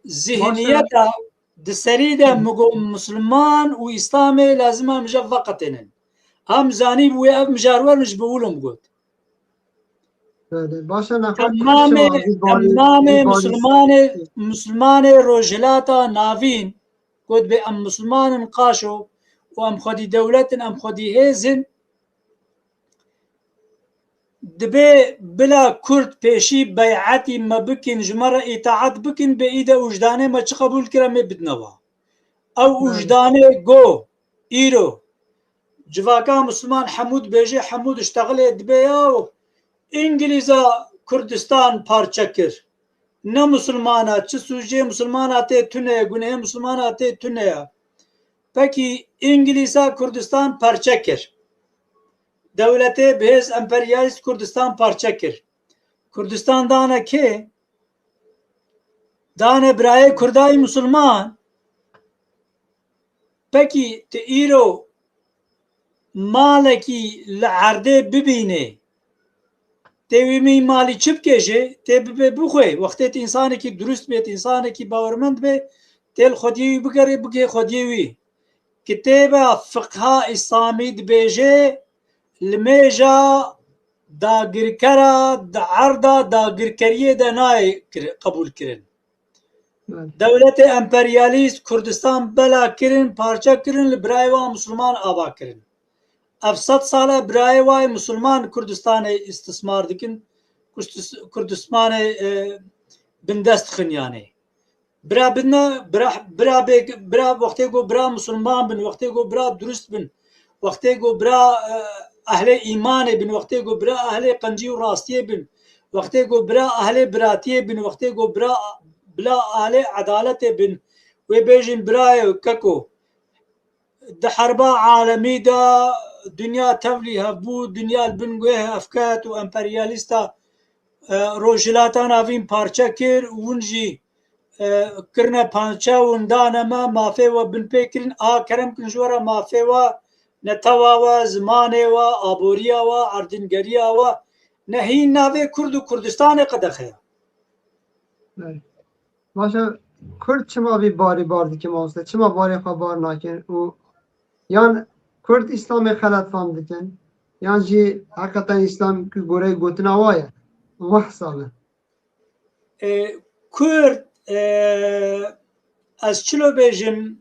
Zihniyeta di serî de mi go Musulman û Îslamê lazim e em ji veqetênin. Em zanî bi wê ev mijarwer min ji bo wilo mi got. Belê, baş e, nexwe Kurd Temamê, çima vî barî, temamê vî barî Musulmanê, Musulmanê Rojhilata Navîn got bê em Musulman in qaşo û em xwedî dewlet in, em xwedî hêz in. Dibê bila Kurd pêşî beyetî me bikin, ji me re îtaet bikin, bê îde wijdanê me çi qebûl kir em ê bidine wa. Ew Belê. wijdanê go, îro, civaka Musulman hemû dibêje, hemû diştexilê dibê ya û Îngilîza Kurdistan parçe kir. Ne Musulmana, çi sûcê Musulmana tê tune ye, gunehê Musulmana tê tune ye. Pekî Îngilîza Kurdistan parçe kir. Dewletê bihêz emperyalîst Kurdistan parçe kir. Kurdistan dane kê? Dane birayê Kurdayî Musulman. Pekî tu îro malekî li erdê bibînê, tê wî mî malî çi bikê jê? Tê bibe bixwê. Wextê tu însanekî durust bê, tu însanekî bawermend bê, tê li xwediyê wî bigerê, bigê xwediyê wî. Kitêba Fiqha Îslamî dibêje, li mêja dagirkera di erda dagirkeriyê de nayê kir-, qebûl kirin. Belê. Dewletê emperyalîst Kurdistan bela kirin, parçe kirin, li birayê wan Musulman ava kirin. Ev sed sal e birayê wayê Musulman Kurdistanê îstismar dikin, Kurdis-, Kurdistanê, e, bindest dixin yanê. Bira bidne, bira, bira bê, bira wextê ku bira Musulman bin, wextê ku bira durust bin, wextê ku bira, e, ehlê îmanê bin, wextê ku bira ehlê qencî û rastiyê bin, wextê ku bira ehlê biratiyê bin, wextê ku bira, bila ehlê edaletê bin, wê bêjin birayê keko. Di herba alemî de dinya tevlî hev bû, dinya li bin guhê hev ket û emperyalîsta, e, Rojhilata Navîn parçe kir û hûn jî, e, kirine pançe û hûn dane me, mafê we bin pê kirin, a kerem kin ji we re mafê we, netewa we, zimanê we, aboriya we, erdîngeriya we, ne hîn navê Kurd û Kurdistanê qedexe ye. Baş e, Kurd çima vî barî bar dikin mamoste? Çima barê xwe bar nakin? Û yan Kurd Îslamê xelet fam dikin? Yan jî heqeten Îslam ku goreyê gotina wa ye? Wa hesab e. E, Kurd, e, ez çilo bêjim,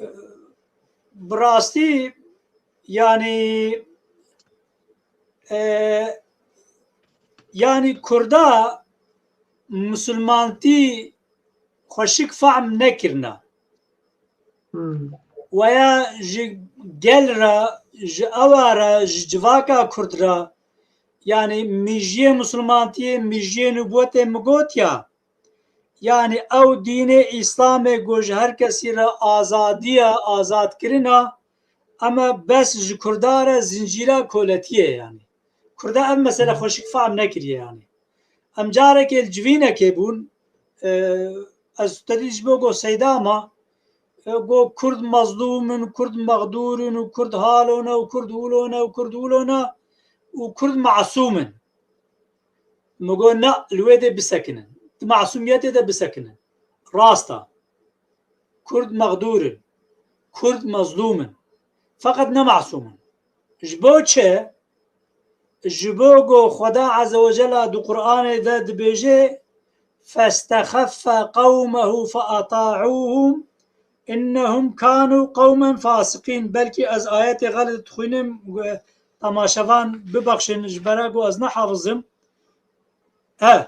e, bi rastî, yanî, e, yanî Kurda Musulmantî xweşik fehm nekirine. Hmm. Weya ji gel re, ji ewa re, ji civaka Kurd re, yanî mîjiyê Musulmantiyê, mîjiyê nubwetê mi got ya, yanî ew dînê Îslamê ku ji her kesî re azadiya, azadkirina, ema bes ji Kurda re zincîra koletiyê yanî. Kurda ev mesele xweşik fehm nekiriye yanî. Em carekê li civînekê bûn, e, ez tedî ji bo go Seyda ma, e, go Kurd mezlûm in, Kurd mexdûr in û Kurd halo ne û Kurd wilo ne û Kurd wilo ne û Kurd masûm in. Min got, na, li wê dê bisekinin. Di masûmiyetê de bisekinin. Rast e. Kurd mexdûr in. Kurd mezlûm in. Feqet ne masûm in. Ji bo çi? Ji bo ku Xweda Azze ve Cella di Qur'anê de dibêje, "Festexeffe qewmehu feata'uhum, innehum kanu qewmen fasiqîn." Belkî ez ayetê xelet dixwînim, temaşevan bibexşin, ji bera ku ez nehafizim. He.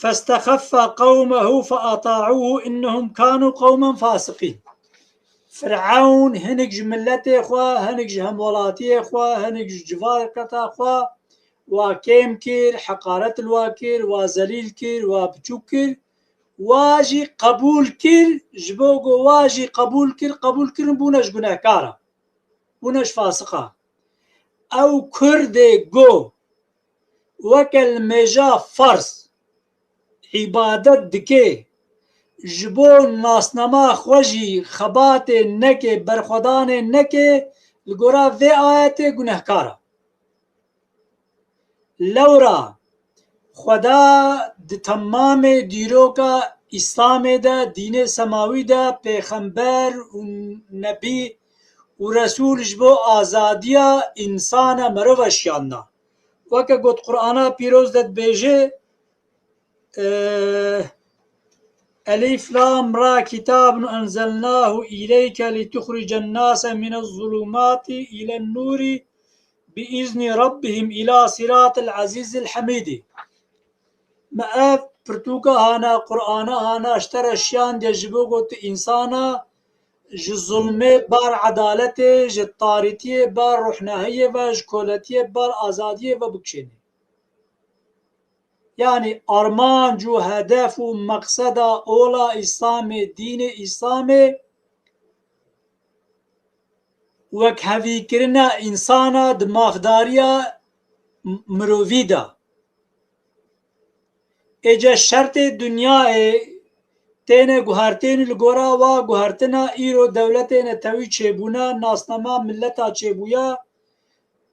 "Festexeffe qewmehu feata'uhu, innehum kanu qewmen fasiqîn." Firewn hinek ji miletê xwe, hinek ji hemwelatiyê xwe, hinek ji civarketa xwe wa kêm kir, heqaret li wa kir, wa zelîl kir, wa biçûk kir, wa jî qebûl kir, ji bo ku wa jî qebûl kir, qebûl kirin bûne ji gunehkara, bûne ji fasiqa. Ew Kurdê ku weke li mêja ferz îbadet dike, ji bo nasnama xwe jî xebatê neke, berxwedanê neke, li gora vê ayetê gunehkar e. Lewra Xweda di temamê dîroka Îslamê de, dînê semawî de, pêxember û nebî û resûl ji bo azadiya însana, merova şiyandina. Weke got Qur'ana pîroz de dibêje, e, "Elif Lam Ra, kitabun enzelnahu ileyke lituxricen nase minez zulumati ilen nuri bi izni rabbihim ila siratil azizil hamidi." Me ev pirtûka hana, Qur'ana hana ji te re şiyandiye ji bo ku tu însana ji zulmê bar edaletê, ji tarîtiyê bar ruhnahiyê ve, ji koletiyê bar azadiyê ve bikişênî. Yanî armanc û hedef û meqseda ola Îslamê, dînê Îslamê, wekhevîkirina însana di mafdariya m-, mirovî de. Êce şertê dinyayê têne guhertên, li gora wa guhertina îro dewletê netewî çêbûne, nasnama mileta çêbûye.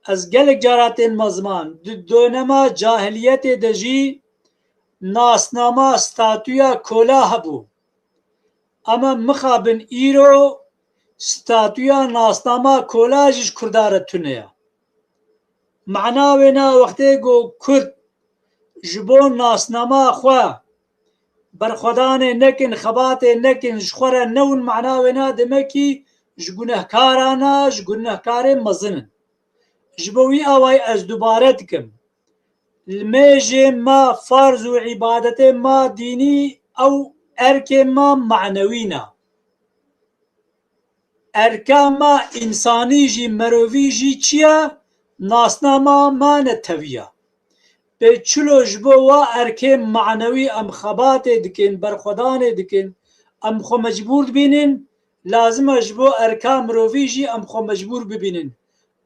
Ez gelek cara tên me ziman, di dönema cahiliyetê de jî nasnama, statûya kola hebû. Ama mixabin îro statûya, nasnama kola jî ji Kurda re tune ye. Mana wêna wextê ku Kurd ji bo nasnama xwe berxwedanê nekin, xebatê nekin, ji xwe re newin, mana wêna demekî ji gunehkaran e, ji gunehkarên mezin in. Ji bo wî awayî ez dubare dikim. Limêjê me, farz û îbadetê me dînî, ew erkê me manewî ne. Erka me însanî jî, merovî jî çi ye? Nasnama me netewî ye. Pê çilo ji bo wa erkê manewî em xebatê dikin, berxwedanê dikin, em xwe mecbûr dibînin, lazim e ji bo erka mirovî jî em xwe mecbûr bibînin.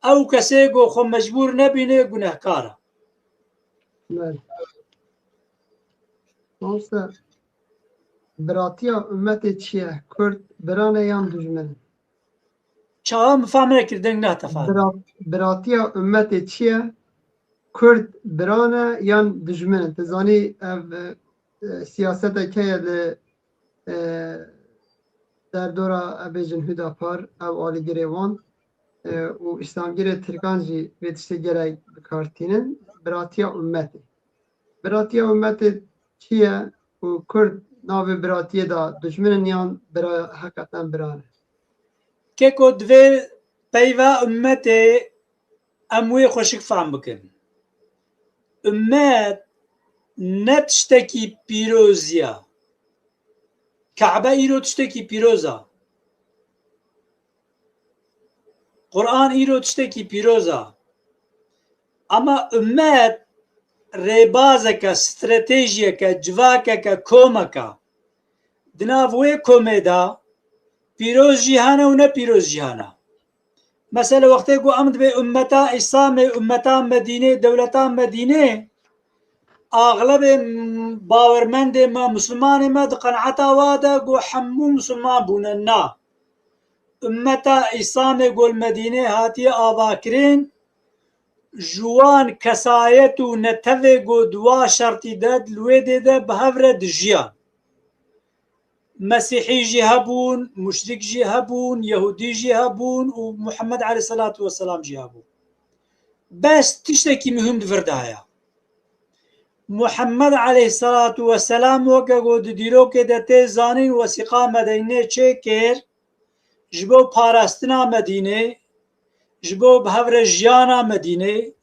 Ew kesê ku xwe mecbûr nebîne, gunehkar e. Belê. Mamoste, biratiya ummetê çi ye? Kurd biran e yan dijmin in? Çawa min fam nekir, deng nehate fam. Bira-, biratiya ummetê çi ye? Kurd biran e yan dijmin in? Tu zanî ev, e, siyasetek heye li e, derdora, e, bêjin Hudapar, ew alîgirê wan, e, û îslamgirê Tirkan jî vê tiştê gelek bi kar tînin, biratiya ummetê. Biratiya ummetê çi ye û Kurd navê biratiyê de dijmin in yan bira, heqeten bira ne? Keko divê peyva ummetê em wê xweşik fam bikin. Ummet ne tiştekî pîroz e. Kabe îro tiştekî pîroz e. Quran îro tiştekî pîroz e. Ama ummet rêbazeke, stratejiyeke, civakeke, komeke. Di nav wê komê de pîroz jî hene û ne pîroz jî hene. Mesela wextê ku em dibê ummeta Îslamê, ummeta Medînê, dewleta Medînê, axlebê m-, bawermendê me, misilmanê me di qenaeta wa de ku hemû misilman bûne. Na. Ummeta Îslamê ku li Medînê hatiye avakirin, ji wan kesayet û netewê ku di wa şertî de, di wê dê de bi hev re dijiyan. Mesîhî jî hebûn, muşrik jî hebûn, Yehûdî jî hebûn û Muhammed aleyhisselatu vesselam jî hebû. Bes tiştekî muhim di vir de heye. Muhammed aleyhisselatu vesselam weke ku di dîrokê de tê zanîn wesîqa Medînê çêkir, ji bo parastina Medînê, ji bo bi hev re jiyana Medînê,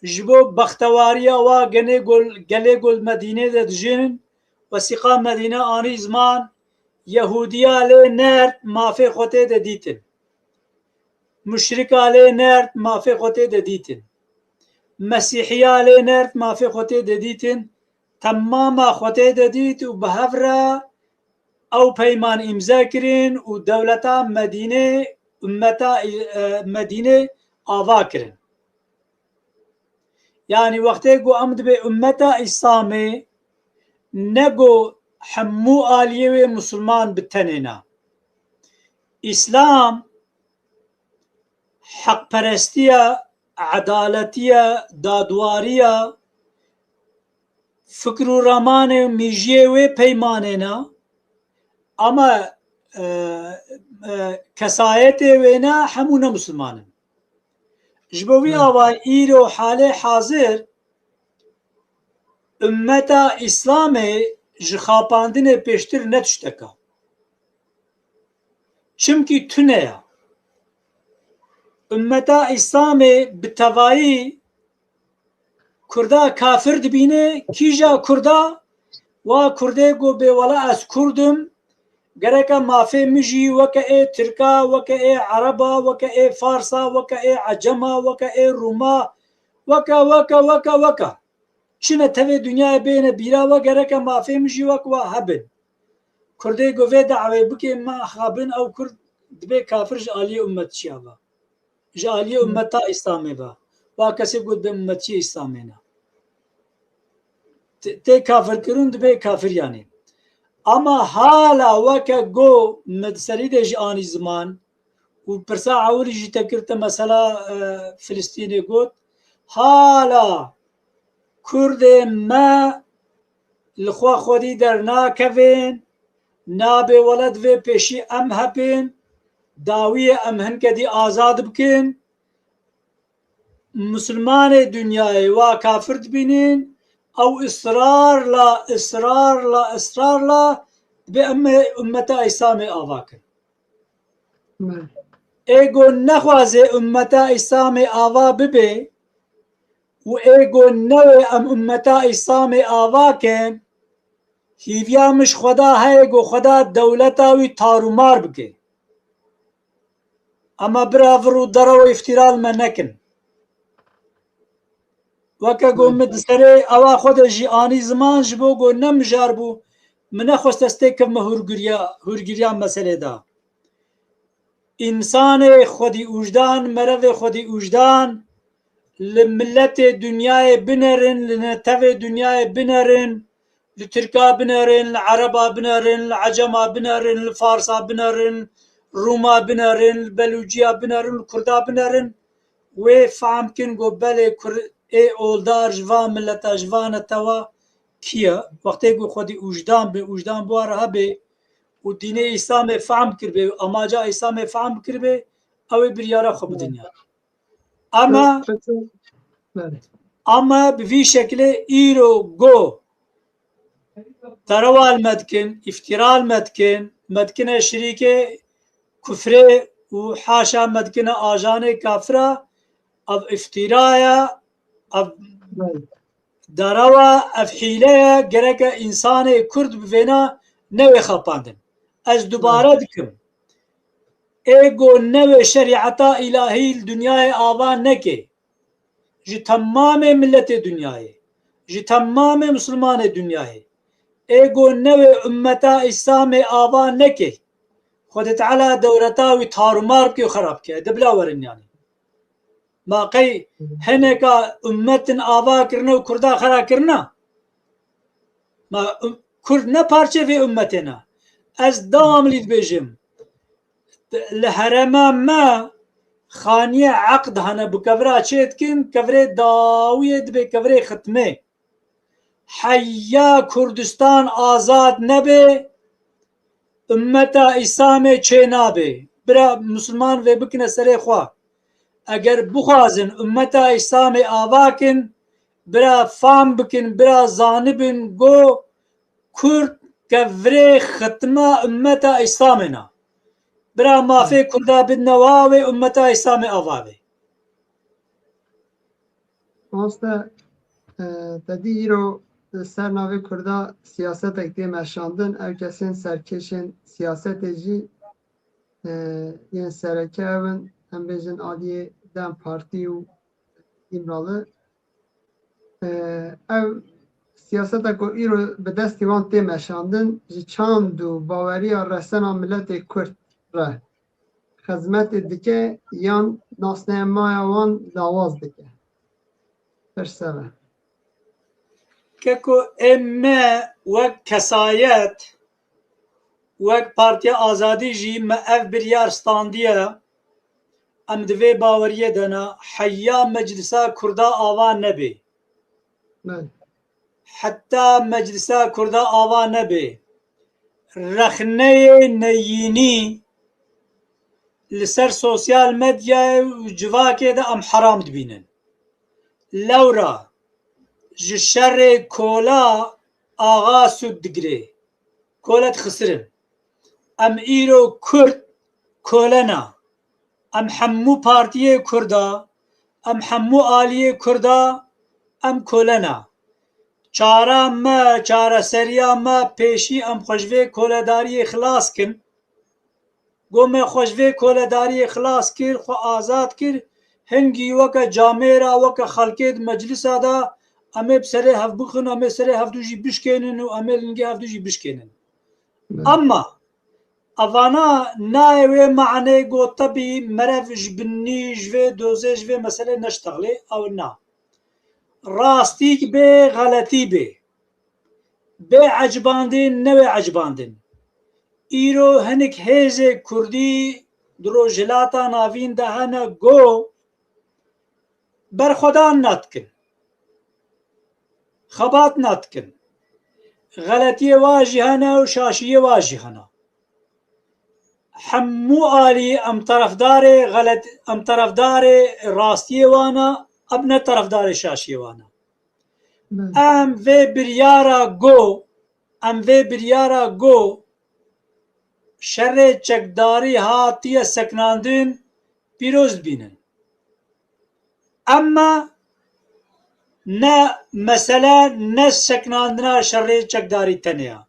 ji bo bextewariya wa genê gol, gelê gol Medînê de dijîn, wesîqa Medîne anî ziman, Yehûdiya lê nerd mafê xwe tê de dîtin. Muşrika lê nerd mafê xwe tê de dîtin. Mesîhiya lê nerd mafê xwe tê de dîtin. Temama xwe tê de dît û bi hev re ew peyman îmze kirin û dewleta Medînê, ummeta, e, Medînê ava kirin. Yanî wextê ku em dibê ummeta Îslamê ne ku hemû aliyê wê musulman bi tenê ne. Îslam heqperestiya, edaletiya, dadwariya, fikr û ramanê û mîjiyê wê peymanê ne, ama, e, e, kesayetê wê ne, hemû ne musulman in. Ji bo vî Evet. ava îro halê hazir ummeta Îslamê ji xapandinê pêştir ne tişteka. Çimkî tune ya. Ummeta Îslamê bi tevayî Kurda kafir dibîne, kîja Kurda? Wa Kurdê ku bê wela ez Kurd im, gereke mafê min jî weke ê Tirka, weke ê Ereba, weke ê Farsa, weke ê Ecema, weke ê Rûma, weke, weke, weke, weke. Çi ne tevê dinyayê bêne bîra we, gereke mafê min jî wek wa hebin. Kurdê ku vê dawê bike, me xabin ew Kurd dibê kafir ji aliyê ummetçiya ve. Ji aliyê Hı. ummeta Îslamê ve. Wa kesê ku dibê ummetçiyê Îslamê ne. Tê, tê kafirkirin dibê kafir yanî. Ama hala weke go min serî de jî anî ziman û pirsa ewilî jî te kir te mesela, e, Filistînê got, hala Kurdên me li xwe xwedî dernakevin, nabê wele divê pêşî em hepin, dawiyê em hinke dî azad bikin. Misilmanê dinyayê wa kafir dibînin, ew israrla, israrla, israrla dibê em ê ummeta Îslamê ava kin. Belê. Ê ku nexwaze ummeta Îslamê ava bibe û ê ku newê em ummeta Îslamê ava kin, hîviya min ji Xweda heye ku Xweda dewleta wî tarûmar bike. Ama bira vir û dere û îftîra li me nekin. Weke ku min di serê ewa xwe de jî anî ziman, ji bo ku ne mijar bû, min nexwest ez têkevme hûrgiriya, hûrgiriya meselê de. Însanê xwedî ûjdan, merevê xwedî ûjdan, li miletê dinyayê binerin, li netewê dinyayê binerin, li Tirka binerin, li Ereba binerin, li Ecema binerin, li Farsa binerin, Rûma binerin, li Belûciya binerin, li Kurda binerin, wê fehm kin ku belê Kur-, ê oldar ji va mileta, ji va netewa kî ye? Wextê ku xwedî ûjdan be, ûjdan bi wa re hebe û dînê Îslamê fehm kirbe, amaca Îslamê fehm kirbe, ew ê biryara xwe bidin ya. Ama, Belê. ama bi vî şekilê îro go terewa li me dikin, îftîra li me dikin, me dikine şirîkê kufrê û haşa me dikine ajanê kafira, ev îftîra ye, ev Belê. derewa, ev hîle ye, gereke însanê Kurd bi vêna newê xapandin. Ez dubare Belê. dikim. Ê ku newê şerîeta îlahî li dinyayê ava neke, ji temamê miletê dinyayê, ji temamê misilmanê dinyayê, ê ku newê ummeta Îslamê ava neke, Xwedê Teala dewleta wî tarûmar bike û xerab bike. De bila werin yanî. Ma qey hineka ummetin ava kirine û Kurda xera kirine? Ma um-, Kurd ne parçe vê ummetê ne. Ez dewamlî dibêjim. Li herêma me xaniyê eqd hene, bi kevira çê dikin, kevirê dawiyê dibe kevirê xitmê. Heya Kurdistan azad nebe, ummeta Îslamê çê nabe. Bira Musulman vê bikine serê xwe. Eger bixwazin ummeta Îslamê ava kin, bira fam bikin, bira zanibin go Kurd kevirê xitima ummeta Îslamê na. Bira mafê Kurda bidine wa wê ummeta Îslamê ava bê. Mamoste, e, te dî îro li ser navê Kurda siyasetek tê meşandin. Ev kesên serkêşên siyasetê jî, e, yên sereke ew in, em bêjin aliyê DEM Partî û Îmralı. E, ev siyaseta ku îro bi destê wan tê meşandin, ji çand û baweriya resena miletê Kurd re xizmetê dike yan nasnamaya wan lawaz dike? Pirse ve. Keko ê me wek kesayet, wek Partiya Azadî jî me ev biryar standiye, em di vê baweriyê de ne, heya Meclisa Kurda ava nebe. Belê. Heta Meclisa Kurda ava nebe, rexneyê neyînî li ser sosyal medyayê û civakê de em heram dibînin. Lewra ji şerê kola axa sûd digire. Kole dixisirin. Em îro Kurd kole na. Em hemû partiyê Kurda, em hemû aliyê Kurda, em kole na. Çara me, çareseriya me pêşî em xwe ji vê koledariyê xilas kin. Go me xwe ji vê koledariyê xilas kir, xwe azad kir. Hingî weke camêra, weke xelkê di meclisa de em ê bi serê hev bixin, em ê serê hevdû jî bişkênin û em ê lingê hevdû jî bişkênin. Ama evana nayê wê manê go tebî merev ji binî ji vê dozê, ji vê meselê neştexlê, ew na. Rastîk bê, xeletî bê. Bê ecibandin, newê ecibandin. Îro hinik hêzê Kurdî di Rojhilata Navîn de hene go berxwedan nadikin. Xebat nadikin. Xeletiyê wa jî hene û şaşiyê wa jî hene. Hemû alî em terefdarê xelet, em terefdarê rastiyê wan e, em ne terefdarê şaşiyê wan e. Em vê biryara go, em vê biryara go şerê çekdarî hatiye seknandin, pîroz dibînin. Emma ne mesele ne seknandina şerê çekdarî tenê ya.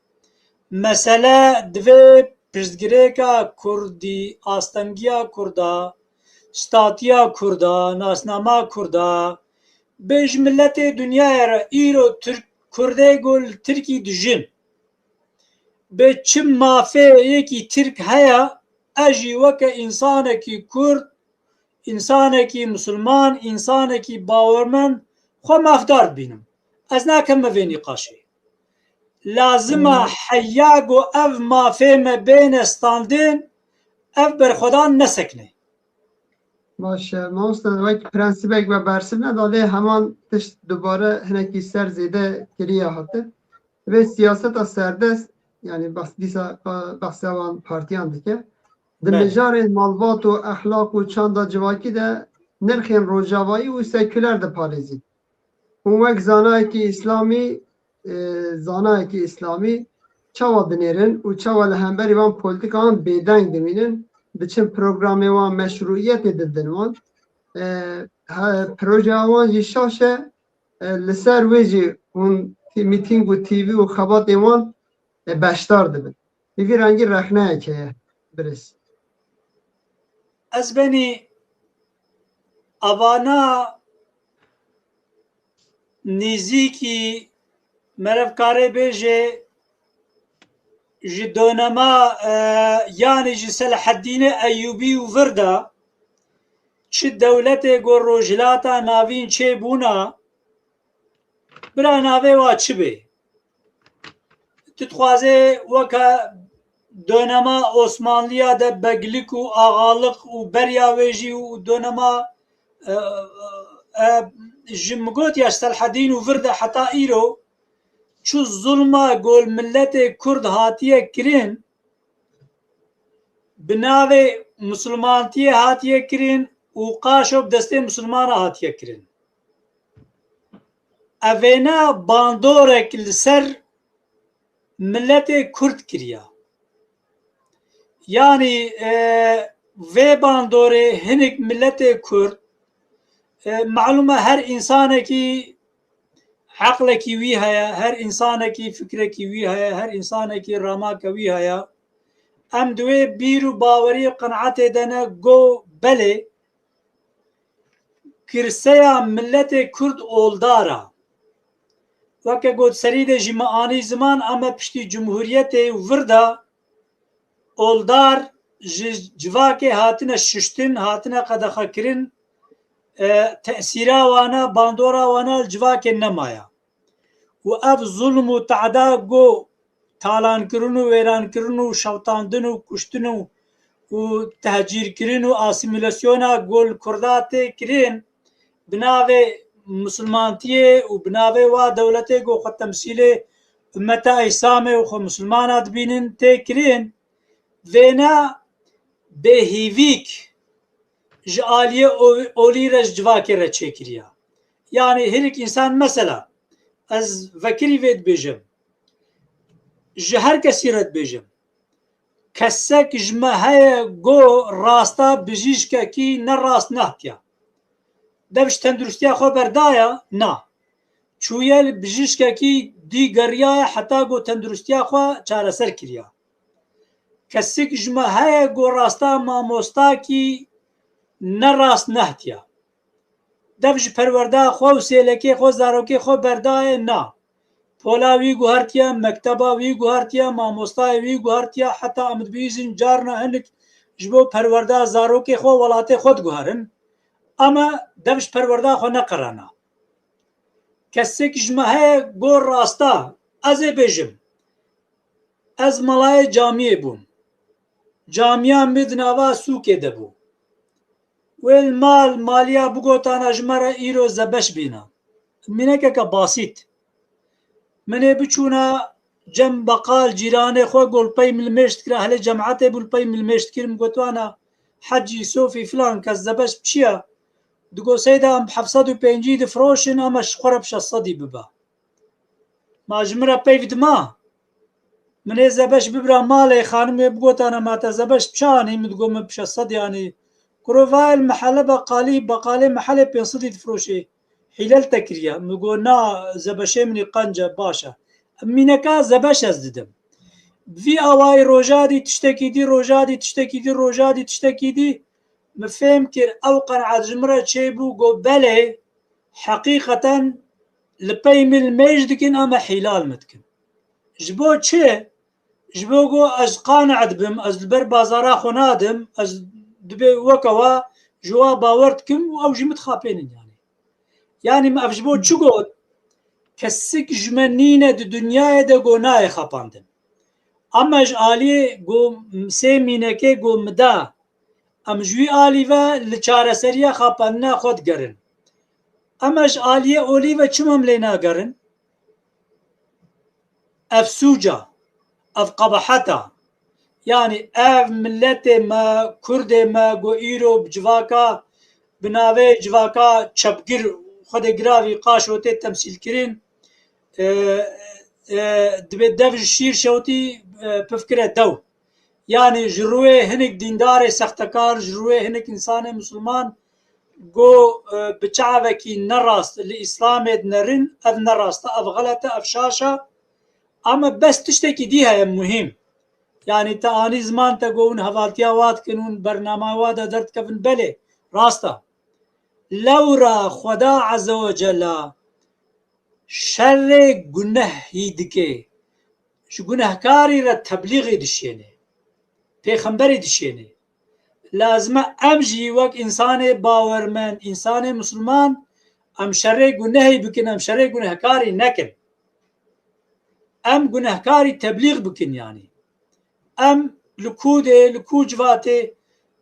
Mesele divê pirsgirêka Kurdî, astengiya Kurda, statiya Kurda, nasnama Kurda, bê ji miletê dinyayê re îro Tirk, Kurdê ku li Tirkî dijin, bi çi mafê yekî Tirk heye, ez jî weke însanekî Kurd, însanekî Musulman, însanekî bawermend xwe mafdar dibînim. Ez nakim me vê nîqaşê. Lazim e heya ku ev mafê me bêne standin, ev berxwedan nesekne. Baş e, mamoste, wek prensîbek we bersiv neda, lê heman tişt dubare hinekî ser zêde kiriye hate. Divê siyaseta serdest, yanî behs-, dîsa, e, behsa wan partiyan dike. Di Belê. mijarên malbat û exlaq û çanda civakî de nirxên rojavayî û sekuler diparêzî. Hûn wek zanayekî îslamî, e, zanayekî îslamî çawa dinêrin û çawa li hemberî van polîtîkayan bêdeng dimînin, diçin programê wan meşrûiyetê didin wan? E, he, projeya wan jî şaş e, e, li ser wê jî hûn tî-, mîtîng û T V û xebatên wan, e, beşdar dibin. Bi vî rengî rexneyek heye, birêz. Ez benî evana nêzîkî merevkarê bêje ji donema, e, yanî ji Selaheddînê Eyûbî û vir de çi dewletê ku Rojhilata Navîn çêbûna, bira navê wa çi bê? Tu dixwazê weke donema Osmanliya de beglik û axaliq û beriya wê jî û donema, e, e, ji min got ya Selhedîn û vir de heta îro çu zulma gol miletê Kurd hatiye kirin, bi navê Musulmantiyê hatiye kirin, û qaşo bi destê misilmana hatiye kirin. Evêne bandorek li ser miletê Kurd kiriya. Yanî, e, vê bandorê hinek miletê Kurd, e, malûm e her însanekî heqlekî wî heye, her însanekî fikrekî wî heye, her însanekî ramake wî heye. Em di wê bîr û bawerî û qenaetê de ne go belê, kirseya miletê Kurd oldar a. Weke got serî de jî me anî ziman, em e piştî cumhuriyetê û vir de oldar ji civakê hatine şiştin, hatine qedexekirin, e, tesîra wana, bandora wana li civakê nemaya. Û ev zulm û te'da ku talankirin û wêrankirin û şewtandin û kuştin û, û tehcîrkirin û asîmîlasyona ku li Kurda tê kirin, bi navê misilmantiyê û bi navê wa dewletê ku xwe temsîlê ummeta Îslamê û xwe misilmana dibînin tê kirin, vêne bêhîvîk ji aliyê o-, olî re ji civakê re çêkiriya. Yanî hinek însan, mesela, ez vekirî vê dibêjim, ji her kesî re dibêjim, kesek ji me heye go rasta bijîşkekî ne rast nehtiya. Dev ji tenduristiya xwe berdaya? Na. Çûye li bijîşkekî dî geriyaye heta go tenduristiya xwe çareser kiriya. Kesik ji me heye go rasta mamostakî ne rast nehtiya. Dev ji perwerda xwe û sêlekê xwe, zarokê xwe berdayê? Na. Pola wî guhertiye, mekteba wî guhertiye, mamostayê wî guhertiye, heta em dibihîzin carna hinek ji bo perwerda zarokê xwe welatê xwe diguherin. Ama dev ji perwerda xwe neqerana. Kesek ji me heye go rasta, ez ê bêjim, ez melayê camiyê bûm. Camiya min di nava sûkê de bû. Wê li mal, maliya bigotana ji me re îro zebeş bîna. Mînekeke basît. Min ê biçûna cem beqal, cîranê xwe, go li pey min li mêj dikira, helê cemaetê bû li pey min li mêj dikir, min gotwana, Hecî, Sofî, filan kes zebeş bi çi ye? Digo, Seyda, em bi heft sed û pêncî difiroşin, ama ji xwe re bi şeş sedî bibe. Ma ji min re peyv dima. Min ê zebeş bibira malê, xanimê bigotana, ma te zebeş bi çi anî? Min digot, min bi şeş sedî anî. Kuro, vay, li mehele beqalî, beqalê mehelê pênc sedî difiroşê. Hîle li te kiriye. Min got, na, zebeşê min î qenc e, baş e. Mîneka zebeş ez didim. Bi vî awayî roja dî tiştekî dî, roja dî tiştekî dî, roja dî tiştekî dî. Min fêm kir, ew qenaet ji min re çêbû, got, belê, heqîqeten li pey min li mêj dikin, em ê hîla li min dikin. Ji bo çi? Ji bo ku ez qane dibim, ez li ber bazara xwe nadim, ez dibê weke wa ji wa bawer dikim û ew jî min dixapênin yanî. Yanî min ev ji bo çi got? Kesik ji me nîne di dinyayê de ku nayê xapandin. Ama ji aliyê ku sê mînekê ku min da, em ji wî alî ve li çareseriya xapandina xwe digerin. Em ji aliyê olî ve çima em lê nagerin? Ev sûc e, ev qebeheta. Yanî ev miletê me, Kurdê me, ku îro bi civaka, bi navê civaka çepgir, Xwedê giravî qaşo tê temsîlkirin, e, e, dibê dev ji şîr şewtî, e, pifkire dew. Yanî ji rûyê hinek dîndarê sextekar, ji rûyê hinek însanê misilman, go, e, bi çavekî nerast li Îslamê dinerin, ev nerast e, ev xelet e, ev şaş e. Ama bes tiştekî dî heye muhîm. Yanî te anî ziman, te go hûn hevaltiya wa dikin, hûn bernama wa de derdikevin, belê, rast e. Lewra Xweda Azze ve Cella şerê gunehî dike. Ji gunehkarî re teblîxê dişêne. Pêxemberê dişêne. Lazim e em jî wek însanê bawermend, însanê misilman, em şerê gunehî bikin, em şerê gunehkarî nekin. Em gunehkarî teblîx bikin yanî. Em li ku dê, li ku civatê,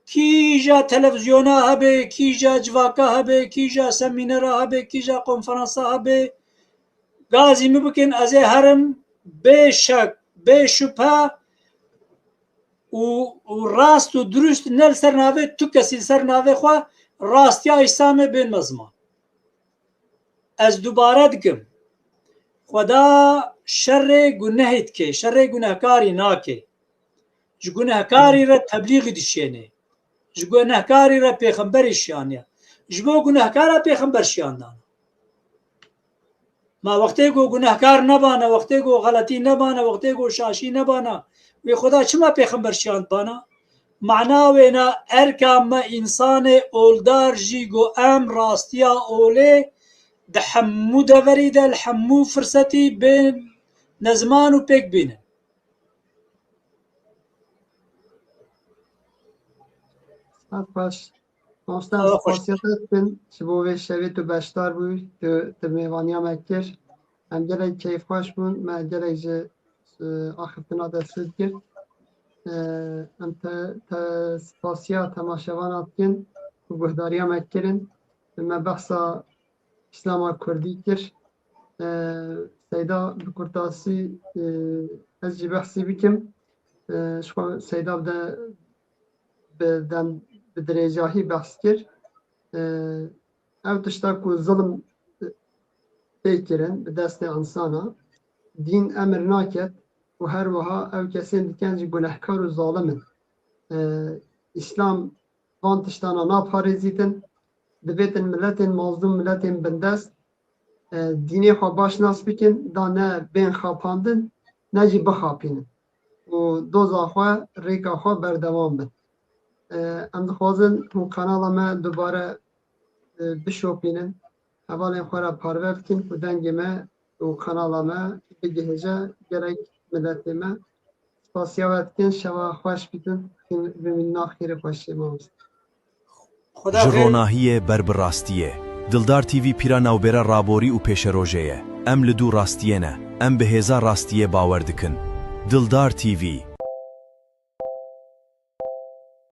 kîja televizyona hebe, kîja civaka hebe, kîja semînera hebe, kîja konferansa hebe, gazî min bikin, ez ê herim bê şek, bê şubhe û, û rast û dirust, ne li ser navê tu kesî, li ser navê xwe, Rastiya Îslamê bên me ziman. Ez dubare dikim. Xweda şerê gunehê dike, şerê gunehkarî nake. Ji gunehkarî re teblîxî dişêne. Ji gunehkarî re pêxemberî şiyaniye. Ji bo gunehkara pêxember şiyan dana. Ma wextê ku gunehkar nebana, wextê ku xeletî nebana, wextê ku şaşî nebana, wê Xweda çima pêxember şiyand bana? Mana wêna erka me însanê oldar jî ku em rastiya olê di hemû deverî de, li hemû firsetî bên neziman û pêk bînin. Saet baş. Mamoste, em spasiya te dikin ji bo vê şevê tu beşdar bû, tu, tu mêvaniya me kir. Em gelek keyfxweş bûn, me gelek ji, e, axiftina te sûd girt. E, em te, te spasiya temaşevana dikin ku guhdariya me kirin. Me behsa Îslama Kurdî kir. E, Seyda bi kurtasî, e, ez jî behsî bikim. E, ji xwe Seyda bi de, bi dem, bi dirêjahî behs kir. E, ev tişta ku zilm tê kirin bi destê insana, dîn emir naket û her wiha ev kesên diken jî gunehkar û zalim in. E, Îslam van tiştana naparêzîtin, divêtin miletên mazlûm, miletên bindest, e, dînê xwe baş nas bikin, da ne bên xapandin, ne jî bixapînin. Û doza xwe, rêka xwe berdewam bin. E, em dixwazin hûn kanala me dubare, e, bişopînin, hevalên xwe re parve bikin ku dengê me û kanala me bigihêje gelek miletê me. Spasiya we dikin, şeva xweş bîtin, vimînina xêrê xweşiyê mamoste. Ji ronahiyê ber bi rastiyê. Dildar T V pîra navbêra raborî û pêşerojê ye. Em li dû rastiyê ne. Em bi hêza rastiyê bawer dikin. Dildar T V.